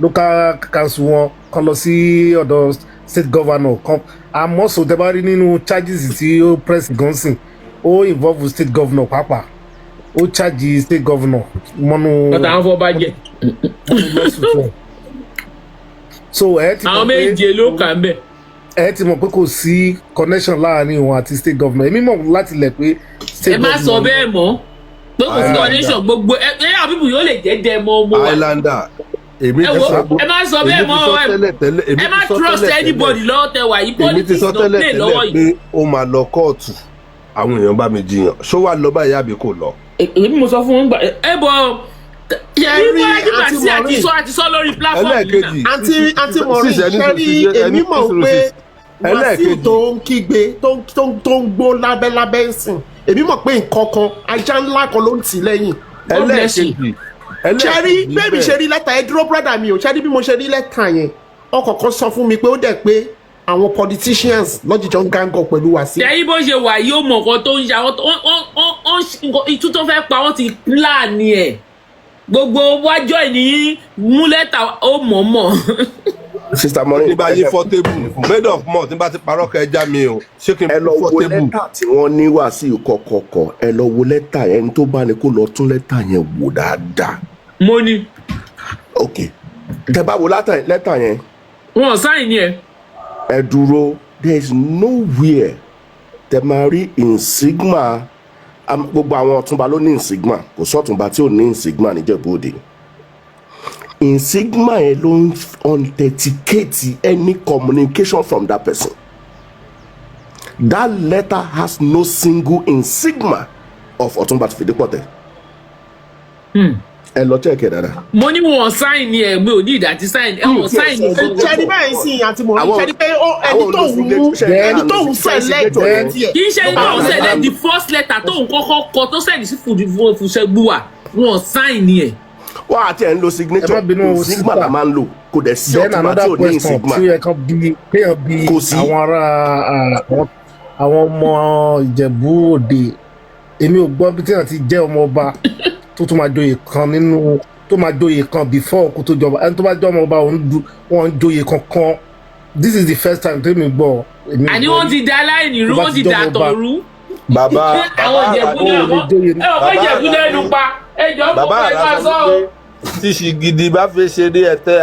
local council wọn, kan lọ sí ọ̀dọ̀ state governor kan. Àmọ́ so tẹ́ bá rí nínú charges tí ó press gansin, ó involve state governor pàápàá, ó charge state governor mọ́nú Ọ̀tà àwọn fọba jẹ. Lawsuit wọn. So ẹ ti Àwọn mọ̀ pé méje ló kà ń bẹ̀. Ẹ ti mọ̀ pé kò sí connection láàrin òun àti state governor. Èmi mọ̀ láti lẹ̀ pé state Ẹ má sọ governor. bẹ́ẹ̀ mọ́ pé kò sí connection. Gbogbo ẹ àwọn people yóò lè jẹ́ dẹ́mọ ọmọ wa. Highlander, èmi Ẹ ti wo, sọ. ẹ má sọ bẹ́ẹ̀ Èmi ti mọ́. sọ Ẹ tẹ́lẹ̀ tẹ́lẹ̀, èmi ẹ ti má sọ trust tẹ́lẹ̀ tẹ́lẹ̀. anybody lọ́wọ́ tẹ wà yìí. Èmi ti Politics sọ no tẹ́lẹ̀ play lọ́wọ́ tẹ́lẹ̀ yìí. pé ó máa lọ kóòtù. Àwọn èèyàn bá mi jiyàn, ṣó wàá lọ báyìí àbí kò lọ? Èmi mo sọ fún wọn gbà ẹ bọ Ṣé rí, bí Aunty àti àti Maureen? sọ àti sọ lórí platform yìí náà. Ẹlẹ́ẹ̀kejì. Àǹtí Maureen, ṣe rí, èmi mọ̀ pé Wàsíù tó ń kígbe, tó ń gbó lábẹ́lábẹ́ ń sìn, èmi mọ̀ pé nǹkan kan, ajá ńlá kan ló ń tì lẹ́yìn. God bless you. Ẹlẹ́ẹ̀kejì. Ṣe rí Ẹlẹ́ẹ̀kejì bẹ́ẹ̀ mi bẹ́ẹ̀. ṣe rí lẹ́tà ẹ, dúró brother mi ò, ṣe rí bí mo ṣe rí lẹ́tà yẹn, ọkọ̀ kan sọ fún mi pé ó dẹ̀ pé àwọn politicians lọ́jọ́jọ́ ń gángọ̀ pẹ̀lú Wàsíù. Tẹ̀yìn bó ṣe wà yìí, ó mọ̀ nǹkan tó ń ṣe àwọn wọ́n ìtú tó fẹ́ pa, wọ́n ti plan ẹ̀. Gbogbo wájọ́ ẹ̀ ní mú lẹ́tà, ó mọ̀ mọ̀. Sister Maureen, Tí bá yí fọ́ table, made of mọ̀, tí bá ti parọ́ kẹ́ ẹ já mi o, ṣé kí n ẹ lọ fọ́ wo table? Lẹ́tà tí wọ́n ní Wàsíù kọ̀kọ̀kọ̀, ẹ lọ wo lẹ́tà yẹn. Ẹni tó bá ní kó lọ tún lẹ́tà yẹn wò dáadáa. Mo ní. Ok, tẹ bá wo lẹ́tà yẹn, Wọn ò sign ẹ̀. Ẹ dúró, there is nowhere tẹ máa rí insignia. Gbogbo àwọn ọ̀túnba ló ní insignia, kò sọ́túnba tí ò ní insignia níjẹ̀bú Òde. Insignia yẹn ló ń authenticate any communication from that person. That letter has no single insignia of Ọ̀túnba Fìdípọ̀tẹ̀. Ẹ lọ check ẹ dáadáa. Mo ní wọn sign ẹ̀, mi ò ní ìdá tí sign ẹ̀, wọn sign ẹ̀ gangan. Ṣe rí báyìí sí, àǹtí Maureen, ṣe rí pé ẹni Àwọn tó ń mú ẹni tó ń select tiẹ̀. Kì í ṣe ní wọn select. The first letter tó ń kọ́kọ́ kọ tó send sí Fùsẹ̀gbùwà, wọn sign ẹ̀. Wọ́n àti ẹ̀ ń lo signature. Ẹ má bínú, Insignia sister. la máa ń lò, kò dẹ̀ sí Then ọ̀túnba tí another ò ní question insignia. tí ó yẹ kán bí, kéèyàn bí Kò sí. àwọn ará àwọn ọmọ Ìjẹ̀bú Òde, èmi ò gbọ́ bí téèyàn ti jẹ́ ọmọ ọba tó tún máa joyè kan nínú, tó máa joyè kan before kó tó jọba. Ẹni tó bá jẹ́ ọmọ ọba, òun du wọn ń joyè kankan. This is the first time tèmi gbọ́, èmi ò Àní gbọ́ wọ́n rí. ti da aláìní rú, Tó bá wọ́n ti ti da jẹ́ ọmọ ọba. àtọ̀ rú. Bàbá Àwọn Ìjẹ̀bú náà Ó lè wọ́n joyè. ẹ ò fẹ́ Ìjẹ̀bú lẹ́nu pa, ẹ jọ, Bàbá mo fẹ́ àrà máa sọ sọ o. wípé tíṣì gidi bá fi ṣe ní ẹtẹ.